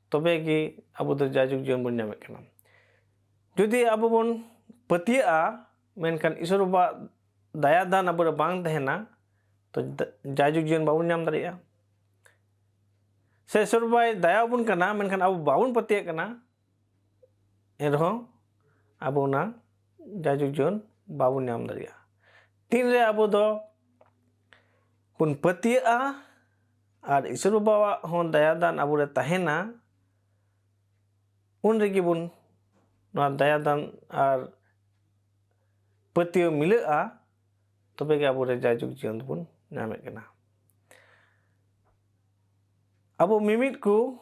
ᱛᱚᱵᱮ ᱜᱮ ᱟᱵᱚ ᱫᱚ ᱡᱟᱭᱡᱩᱜᱽ ᱡᱤᱭᱚᱱ ᱵᱚᱱ ᱧᱟᱢᱮᱫ ᱠᱟᱱᱟ᱾ ᱡᱩᱫᱤ ᱟᱵᱚ ᱵᱚᱱ ᱯᱟᱹᱛᱭᱟᱹᱜᱼᱟ, ᱢᱮᱱᱠᱷᱟᱱ ᱤᱥᱚᱨ ᱵᱟᱵᱟᱣᱟᱜ ᱫᱟᱭᱟ ᱫᱟᱱ ᱟᱵᱚᱨᱮ ᱵᱟᱝ ᱛᱟᱦᱮᱱᱟ, ᱛᱚ ᱡᱟᱭᱡᱩᱜᱽ ᱡᱤᱭᱚᱱ ᱵᱟᱵᱚᱱ ᱧᱟᱢ ᱫᱟᱲᱮᱭᱟᱜᱼᱟ᱾ ᱥᱮ ᱤᱥᱚᱨ ᱵᱟᱵᱟᱭ ᱫᱟᱭᱟ ᱟᱵᱚᱱ ᱠᱟᱱᱟ, ᱢᱮᱱᱠᱷᱟᱱ ᱟᱵᱚ ᱵᱟᱵᱚᱱ ᱯᱟᱹᱛᱭᱟᱹᱜ ᱠᱟᱱᱟ, ᱮᱱᱨᱮᱦᱚᱸ ᱟᱵᱚ ᱚᱱᱟ ᱡᱟᱭᱡᱩᱜᱽ ᱡᱤᱭᱚᱱ ᱵᱟᱵᱚᱱ ᱧᱟᱢ ᱫᱟᱲᱮᱭᱟᱜᱼᱟ᱾ ᱛᱤᱱᱨᱮ ᱟᱵᱚ ᱫᱚ ᱵᱚᱱ ᱯᱟᱹᱛᱭᱟᱹᱜᱼᱟ ᱟᱨ ᱤᱥᱚᱨ ᱵᱟᱵᱟᱣᱟᱜ ᱦᱚᱸ ᱫᱟᱭᱟ ᱫᱟᱱ ᱟᱵᱚᱨᱮ ᱛᱟᱦᱮᱱᱟ, ᱩᱱ ᱨᱮᱜᱮ ᱵᱚᱱ ᱱᱚᱣᱟ ᱫᱟᱭᱟ ᱫᱟᱱ ᱟᱨ ᱯᱟᱹᱛᱭᱟᱹᱣ ᱢᱤᱞᱟᱹᱜᱼᱟ, ᱛᱚᱵᱮ ᱜᱮ ᱟᱵᱚ ᱨᱮ ᱡᱟᱭᱡᱩᱜᱽ ᱡᱤᱭᱚᱱ ᱫᱚᱵᱚᱱ ᱧᱟᱢᱮᱫ ᱠᱟᱱᱟ᱾ ᱟᱵᱚ ᱢᱤᱢᱤᱫ ᱠᱚ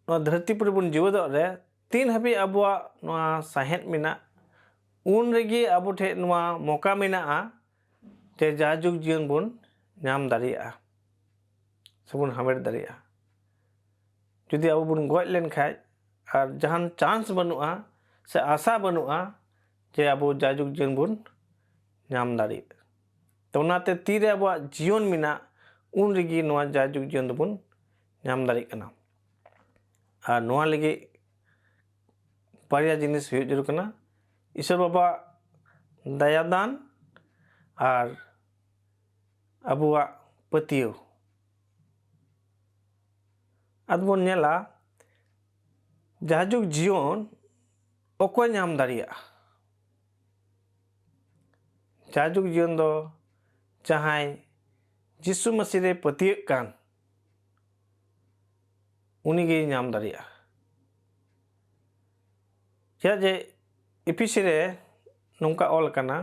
ᱱᱚᱣᱟ ᱫᱷᱟᱹᱨᱛᱤ ᱯᱩᱨᱤ ᱵᱚᱱ ᱡᱤᱣᱮᱫᱚᱜ ᱨᱮ ᱛᱤᱱ ᱦᱟᱹᱵᱤᱡ ᱟᱵᱚᱣᱟᱜ ᱱᱚᱣᱟ ᱥᱟᱦᱮᱫ ᱢᱮᱱᱟᱜ, ᱩᱱ ᱨᱮᱜᱮ ᱟᱵᱚ ᱴᱷᱮᱱ ᱱᱚᱣᱟ ᱢᱚᱠᱟ ᱢᱮᱱᱟᱜᱼᱟ ᱡᱮ ᱡᱟᱭᱡᱩᱜᱽ ᱡᱤᱭᱚᱱ ᱵᱚᱱ ᱧᱟᱢ ᱫᱟᱲᱮᱭᱟᱜᱼᱟ ᱥᱮᱵᱚᱱ ᱦᱟᱢᱮᱴ ᱫᱟᱲᱮᱭᱟᱜᱼᱟ᱾ ᱡᱩᱫᱤ ᱟᱵᱚ ᱵᱚᱱ ᱜᱚᱡ ᱞᱮᱱᱠᱷᱟᱡ ᱟᱨ ᱡᱟᱦᱟᱱ ᱪᱟᱱᱥ ᱵᱟᱹᱱᱩᱜᱼᱟ ᱥᱮ ᱟᱥᱟ ᱵᱟᱹᱱᱩᱜᱼᱟ ᱡᱮ ᱟᱵᱚ ᱡᱟᱭᱡᱩᱜᱽ ᱡᱤᱭᱚᱱ ᱵᱚᱱ ᱧᱟᱢ ᱫᱟᱲᱮᱭᱟᱜᱼᱟ᱾ ᱛᱚ ᱚᱱᱟᱛᱮ ᱛᱤᱨᱮ ᱟᱵᱚᱣᱟᱜ ᱡᱤᱭᱚᱱ ᱢᱮᱱᱟᱜ, ᱩᱱ ᱨᱮᱜᱮ ᱱᱚᱣᱟ ᱡᱟᱭᱡᱩᱜᱽ ᱡᱤᱭᱚᱱ ᱫᱚᱵᱚᱱ ᱧᱟᱢ ᱫᱟᱲᱮᱭᱟᱜ ᱠᱟᱱᱟ᱾ ᱟᱨ ᱱᱚᱣᱟ ᱞᱟᱹᱜᱤᱫ ᱵᱟᱨᱭᱟ ᱡᱤᱱᱤᱥ ᱦᱩᱭᱩᱜ ᱡᱟᱹᱨᱩᱲ ᱠᱟᱱᱟ, ᱤᱥᱚᱨ ᱵᱟᱵᱟ ᱫᱟᱭᱟ ᱫᱟᱱ ᱟᱨ ᱟᱵᱚᱣᱟᱜ ᱯᱟᱹᱛᱭᱟᱹᱣ᱾ ᱟᱫᱚ ᱵᱚᱱ ᱧᱮᱞᱟ, ᱡᱟᱭᱡᱩᱜᱽ ᱡᱤᱭᱚᱱ ᱚᱠᱚᱭ ᱧᱟᱢ ᱫᱟᱲᱮᱭᱟᱜᱼᱟ? ᱡᱟᱭᱡᱩᱜᱽ ᱡᱤᱭᱚᱱ ᱫᱚ ᱡᱟᱦᱟᱸᱭ ᱡᱤᱥᱩ ᱢᱟᱹᱥᱤ ᱨᱮ ᱯᱟᱹᱛᱭᱟᱹᱜ ᱠᱟᱱ, ᱩᱱᱤᱜᱮᱭ ᱧᱟᱢ ᱫᱟᱲᱮᱭᱟᱜᱼᱟ᱾ ᱪᱮᱫᱟᱜ ᱡᱮ ᱮᱯᱷᱤᱥᱤ ᱨᱮ ᱱᱚᱝᱠᱟ ᱚᱞ ᱟᱠᱟᱱᱟ,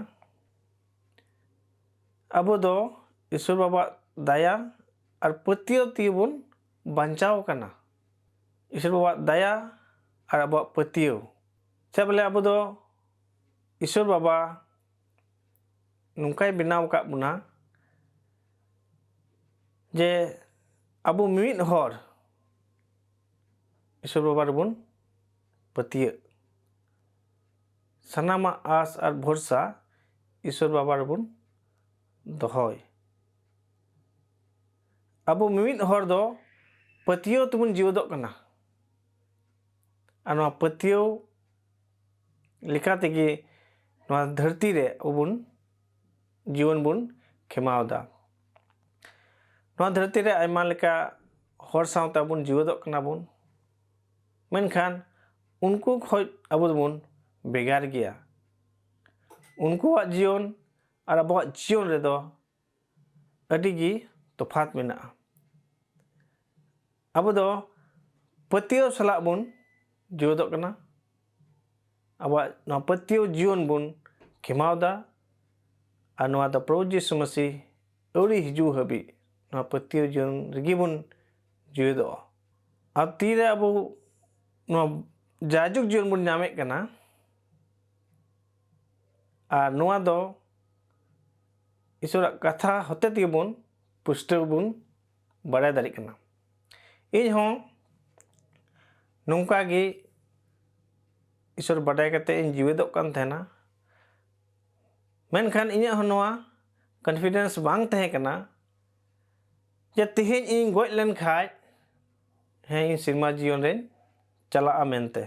ᱟᱵᱚ ᱫᱚ ᱤᱥᱚᱨ ᱵᱟᱵᱟᱣᱟᱜ ᱫᱟᱭᱟ ᱟᱨ ᱯᱟᱹᱛᱭᱟᱹᱣ ᱛᱮᱜᱮ ᱵᱚᱱ ᱵᱟᱧᱪᱟᱣ ᱟᱠᱟᱱᱟ᱾ ᱤᱥᱚᱨ ᱵᱟᱵᱟᱣᱟᱜ ᱫᱟᱭᱟ ᱟᱨ ᱟᱵᱚᱣᱟᱜ ᱯᱟᱹᱛᱭᱟᱹᱣ᱾ ᱪᱮᱫ ᱵᱚᱞᱮ, ᱟᱵᱚ ᱫᱚ ᱤᱥᱚᱨ ᱵᱟᱵᱟ ᱱᱚᱝᱠᱟᱭ ᱵᱮᱱᱟᱣ ᱟᱠᱟᱫ ᱵᱚᱱᱟ ᱡᱮ ᱟᱵᱚ ᱢᱤᱢᱤᱫ ᱦᱚᱲ ᱤᱥᱚᱨ ᱵᱟᱵᱟ ᱨᱮᱵᱚᱱ ᱯᱟᱹᱛᱭᱟᱹᱜ᱾ ᱥᱟᱱᱟᱢᱟᱜ ᱟᱸᱥ ᱟᱨ ᱵᱷᱚᱨᱥᱟ ᱤᱥᱚᱨ ᱵᱟᱵᱟ ᱨᱮᱵᱚᱱ ᱫᱚᱦᱚᱭ᱾ ᱟᱵᱚ ᱢᱤᱢᱤᱫ ᱦᱚᱲ ᱫᱚ ᱯᱟᱹᱛᱭᱟᱹᱣ ᱛᱮᱵᱚᱱ ᱡᱤᱣᱮᱫᱚᱜ ᱠᱟᱱᱟ᱾ ᱟᱨ ᱱᱚᱣᱟ ᱯᱟᱹᱛᱭᱟᱹᱣ ᱞᱮᱠᱟ ᱛᱮᱜᱮ ᱱᱚᱣᱟ ᱫᱷᱟᱹᱨᱛᱤ ᱨᱮ ᱟᱵᱚ ᱵᱚᱱ ᱡᱤᱭᱚᱱ ᱵᱚᱱ ᱠᱷᱮᱢᱟᱣ ᱮᱫᱟ᱾ ᱱᱚᱣᱟ ᱫᱷᱟᱹᱨᱛᱤ ᱨᱮ ᱟᱭᱢᱟ ᱞᱮᱠᱟ ᱦᱚᱲ ᱥᱟᱶᱛᱮ ᱟᱵᱚ ᱵᱚᱱ ᱡᱤᱣᱮᱫᱚᱜ ᱠᱟᱱᱟ ᱵᱚᱱ, ᱢᱮᱱᱠᱷᱟᱱ ᱩᱱᱠᱩ ᱠᱷᱚᱱ ᱟᱵᱚ ᱫᱚᱵᱚᱱ ᱵᱷᱮᱜᱟᱨ ᱜᱮᱭᱟ᱾ ᱩᱱᱠᱩᱣᱟᱜ ᱡᱤᱭᱚᱱ ᱟᱨ ᱟᱵᱚᱣᱟᱜ ᱡᱤᱭᱚᱱ ᱨᱮᱫᱚ ᱟᱹᱰᱤ ᱜᱮ ᱛᱚᱯᱷᱟᱛ ᱢᱮᱱᱟᱜᱼᱟ᱾ ᱟᱵᱚ ᱫᱚ ᱯᱟᱹᱛᱭᱟᱹᱣ ᱥᱟᱞᱟᱜ ᱵᱚᱱ ᱡᱤᱣᱮᱫᱚᱜ ᱠᱟᱱᱟ᱾ ᱟᱵᱚᱣᱟᱜ ᱱᱚᱣᱟ ᱯᱟᱹᱛᱭᱟᱹᱣ ᱡᱤᱭᱚᱱ ᱵᱚᱱ ᱠᱷᱮᱢᱟᱣ ᱮᱫᱟ᱾ ᱟᱨ ᱱᱚᱣᱟ ᱫᱚ ᱯᱨᱚᱵᱷᱩ ᱡᱤᱥᱩ ᱢᱟᱹᱥᱤ ᱟᱹᱣᱨᱤ ᱦᱤᱡᱩᱜ ᱦᱟᱹᱵᱤᱡ ᱱᱚᱣᱟ ᱯᱟᱹᱛᱭᱟᱹᱣ ᱡᱤᱭᱚᱱ ᱨᱮᱜᱮ ᱵᱚᱱ ᱡᱤᱣᱮᱫᱚᱜᱼᱟ᱾ ᱟᱨ ᱛᱤᱨᱮ ᱟᱵᱚ ᱱᱚᱣᱟ ᱡᱟᱭᱡᱩᱜᱽ ᱡᱤᱭᱚᱱ ᱵᱚᱱ ᱧᱟᱢᱮᱫ ᱠᱟᱱᱟ, ᱟᱨ ᱱᱚᱣᱟ ᱫᱚ ᱤᱥᱚᱨᱟᱜ ᱠᱟᱛᱷᱟ ᱦᱚᱛᱮ ᱛᱮᱜᱮ ᱵᱚᱱ ᱯᱩᱥᱴᱟᱹᱣ ᱵᱚᱱ ᱵᱟᱲᱟᱭ ᱫᱟᱲᱮᱭᱟᱜ ᱠᱟᱱᱟ᱾ ᱤᱧ ᱦᱚᱸ ᱱᱚᱝᱠᱟ ᱜᱮ ᱤᱥᱚᱨ ᱵᱟᱰᱟᱭ ᱠᱟᱛᱮ ᱤᱧ ᱡᱤᱣᱮᱫᱚᱜ ᱠᱟᱱ ᱛᱟᱦᱮᱱᱟ, ᱢᱮᱱᱠᱷᱟᱱ ᱤᱧᱟᱹᱜ ᱦᱚᱸ ᱱᱚᱣᱟ ᱠᱚᱱᱯᱷᱤᱰᱮᱱᱥ ᱵᱟᱝ ᱛᱟᱦᱮᱸ ᱠᱟᱱᱟ ᱡᱮ ᱛᱮᱦᱮᱧ ᱤᱧ ᱜᱚᱡ ᱞᱮᱱ ᱠᱷᱟᱡ, ᱦᱮᱸ, ᱤᱧ ᱥᱮᱨᱢᱟ ᱡᱤᱭᱚᱱ ᱨᱮᱧ ᱪᱟᱞᱟᱜᱼᱟ ᱢᱮᱱᱛᱮ᱾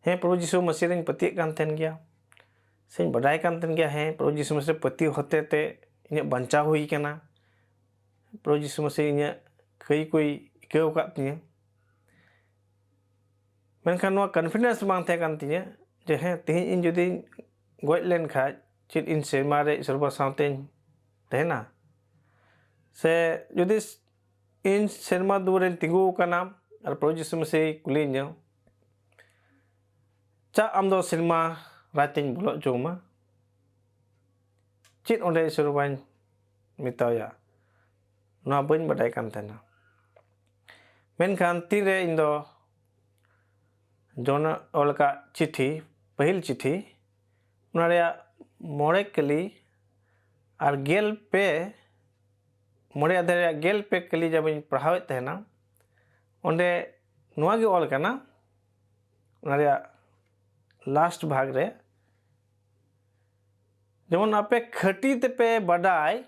ᱦᱮᱸ, ᱯᱨᱚᱵᱷᱩ ᱡᱤᱥᱩ ᱢᱟᱹᱥᱤ ᱨᱮᱧ ᱯᱟᱹᱛᱭᱟᱹᱜ ᱠᱟᱱ ᱛᱟᱦᱮᱱ ᱜᱮᱭᱟ, ᱥᱮᱧ ᱵᱟᱰᱟᱭ ᱠᱟᱱ ᱛᱟᱦᱮᱱ ᱜᱮᱭᱟ, ᱦᱮᱸ, ᱯᱨᱚᱵᱷᱩ ᱡᱤᱥᱩ ᱢᱟᱹᱥᱤ ᱯᱟᱹᱛᱭᱟᱹᱣ ᱦᱚᱛᱮ ᱛᱮ ᱤᱧᱟᱹᱜ ᱵᱟᱧᱪᱟᱣ ᱦᱩᱭ ᱠᱟᱱᱟ, ᱯᱨᱚᱵᱷᱩ ᱡᱤᱥᱩ ᱢᱟᱹᱥᱤ ᱤᱧᱟᱹᱜ ᱠᱟᱹᱭ ᱠᱚᱭ ᱟᱹᱭᱠᱟᱹᱣ ᱟᱠᱟᱫ ᱛᱤᱧᱟᱹ᱾ ᱢᱮᱱᱠᱷᱟᱱ ᱱᱚᱣᱟ confidence ᱵᱟᱝ ᱛᱟᱦᱮᱸ ᱠᱟᱱ ᱛᱤᱧᱟᱹ ᱡᱮ ᱦᱮᱸ, ᱛᱮᱦᱮᱧ ᱤᱧ ᱡᱩᱫᱤᱧ ᱜᱚᱡ ᱞᱮᱱ ᱠᱷᱟᱡ, ᱪᱮᱫ ᱤᱧ ᱥᱮᱨᱢᱟ ᱨᱮ ᱥᱮᱨᱢᱟ ᱥᱟᱶᱛᱮᱧ ᱛᱟᱦᱮᱱᱟ? ᱥᱮ ᱡᱩᱫᱤ ᱤᱧ ᱥᱮᱨᱢᱟ ᱫᱩᱣᱟᱹᱨ ᱨᱮᱧ ᱛᱤᱸᱜᱩ ᱟᱠᱟᱱᱟ ᱟᱨ ᱯᱨᱚᱵᱷᱩ ᱡᱤᱥᱩ ᱢᱟᱹᱥᱤ ᱠᱩᱞᱤᱧᱟ, "ᱪᱟᱜ, ᱟᱢ ᱫᱚ ᱥᱮᱨᱢᱟ ᱨᱟᱡᱽ ᱛᱮᱧ ᱵᱚᱞᱚ ᱦᱚᱪᱚ ᱟᱢᱟ"? ᱪᱮᱫ ᱚᱸᱰᱮ ᱤᱥᱚᱨ ᱵᱟᱹᱧ ᱢᱮᱛᱟᱣᱟᱭᱟ? ᱱᱚᱣᱟ ᱵᱟᱹᱧ ᱵᱟᱰᱟᱭ ᱠᱟᱱ ᱛᱟᱦᱮᱱᱟ᱾ ᱢᱮᱱᱠᱷᱟᱱ ᱛᱤᱱᱨᱮ ᱤᱧ ᱫᱚ ᱡᱚᱱ ᱚᱞ ᱟᱠᱟᱫ ᱪᱤᱴᱷᱤ, ᱯᱟᱹᱦᱤᱞ ᱪᱤᱴᱷᱤ, ᱚᱱᱟ ᱨᱮᱭᱟᱜ ᱢᱚᱬᱮ ᱠᱟᱹᱞᱤ ᱟᱨ ᱜᱮᱞ ᱯᱮ, ᱢᱚᱬᱮ ᱟᱫᱷᱟᱨ ᱨᱮᱭᱟᱜ ᱜᱮᱞ ᱯᱮ ᱠᱟᱹᱞᱤ ᱡᱟᱵᱤᱧ ᱯᱟᱲᱦᱟᱣᱮᱫ ᱛᱟᱦᱮᱱᱟ, ᱚᱸᱰᱮ ᱱᱚᱣᱟ ᱜᱮ ᱚᱞ ᱠᱟᱱᱟ, ᱚᱱᱟ ᱨᱮᱭᱟᱜ last ᱵᱷᱟᱜᱽ ᱨᱮ, ᱡᱮᱢᱚᱱ ᱟᱯᱮ ᱠᱷᱟᱹᱴᱤ ᱛᱮᱯᱮ ᱵᱟᱰᱟᱭ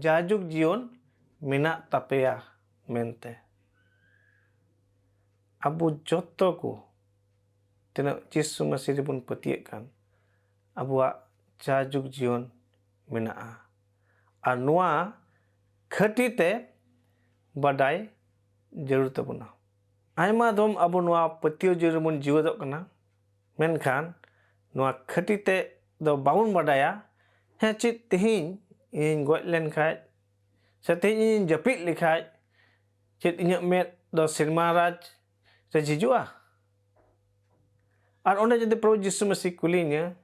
ᱡᱟᱭᱡᱩᱜᱽ ᱡᱤᱭᱚᱱ ᱢᱮᱱᱟᱜ ᱛᱟᱯᱮᱭᱟ ᱢᱮᱱᱛᱮ᱾ ᱟᱵᱚ ᱡᱚᱛᱚ ᱠᱚ ᱛᱤᱱᱟᱹᱜ ᱡᱤᱥᱩ ᱢᱟᱹᱥᱤ ᱨᱮᱵᱚᱱ ᱯᱟᱹᱛᱭᱟᱹᱜ ᱠᱟᱱ, ᱟᱵᱚᱣᱟᱜ ᱡᱟᱭᱡᱩᱜᱽ ᱡᱤᱭᱚᱱ ᱢᱮᱱᱟᱜᱼᱟ᱾ ᱟᱨ ᱱᱚᱣᱟ ᱠᱷᱟᱹᱴᱤ ᱛᱮ ᱵᱟᱰᱟᱭ ᱡᱟᱹᱨᱩᱲ ᱛᱟᱵᱚᱱᱟ᱾ ᱟᱭᱢᱟ ᱫᱚᱢ ᱟᱵᱚ ᱱᱚᱣᱟ ᱯᱟᱹᱛᱭᱟᱹᱣ ᱡᱤᱭᱚᱱ ᱨᱮᱵᱚᱱ ᱡᱤᱣᱮᱫᱚᱜ ᱠᱟᱱᱟ, ᱢᱮᱱᱠᱷᱟᱱ ᱱᱚᱣᱟ ᱠᱷᱟᱹᱴᱤ ᱛᱮ ᱫᱚ ᱵᱟᱵᱚᱱ ᱵᱟᱰᱟᱭᱟ, ᱦᱮᱸ, ᱪᱮᱫ ᱛᱮᱦᱮᱧ ᱤᱧᱤᱧ ᱜᱚᱡ ᱞᱮᱱᱠᱷᱟᱡ ᱥᱮ ᱛᱮᱦᱮᱧ ᱤᱧᱤᱧ ᱡᱟᱹᱯᱤᱫ ᱞᱮᱠᱷᱟᱡ ᱪᱮᱫ ᱤᱧᱟᱹᱜ ᱢᱮᱫ ᱫᱚ ᱥᱮᱨᱢᱟ ᱨᱟᱡᱽ ᱨᱮ ᱡᱷᱤᱡᱚᱜᱼᱟ? ᱟᱨ ᱚᱸᱰᱮ ᱡᱩᱫᱤ ᱯᱨᱚᱵᱷᱩ ᱡᱤᱥᱩ ᱢᱟᱹᱥᱤ ᱠᱩᱞᱤᱧᱟ,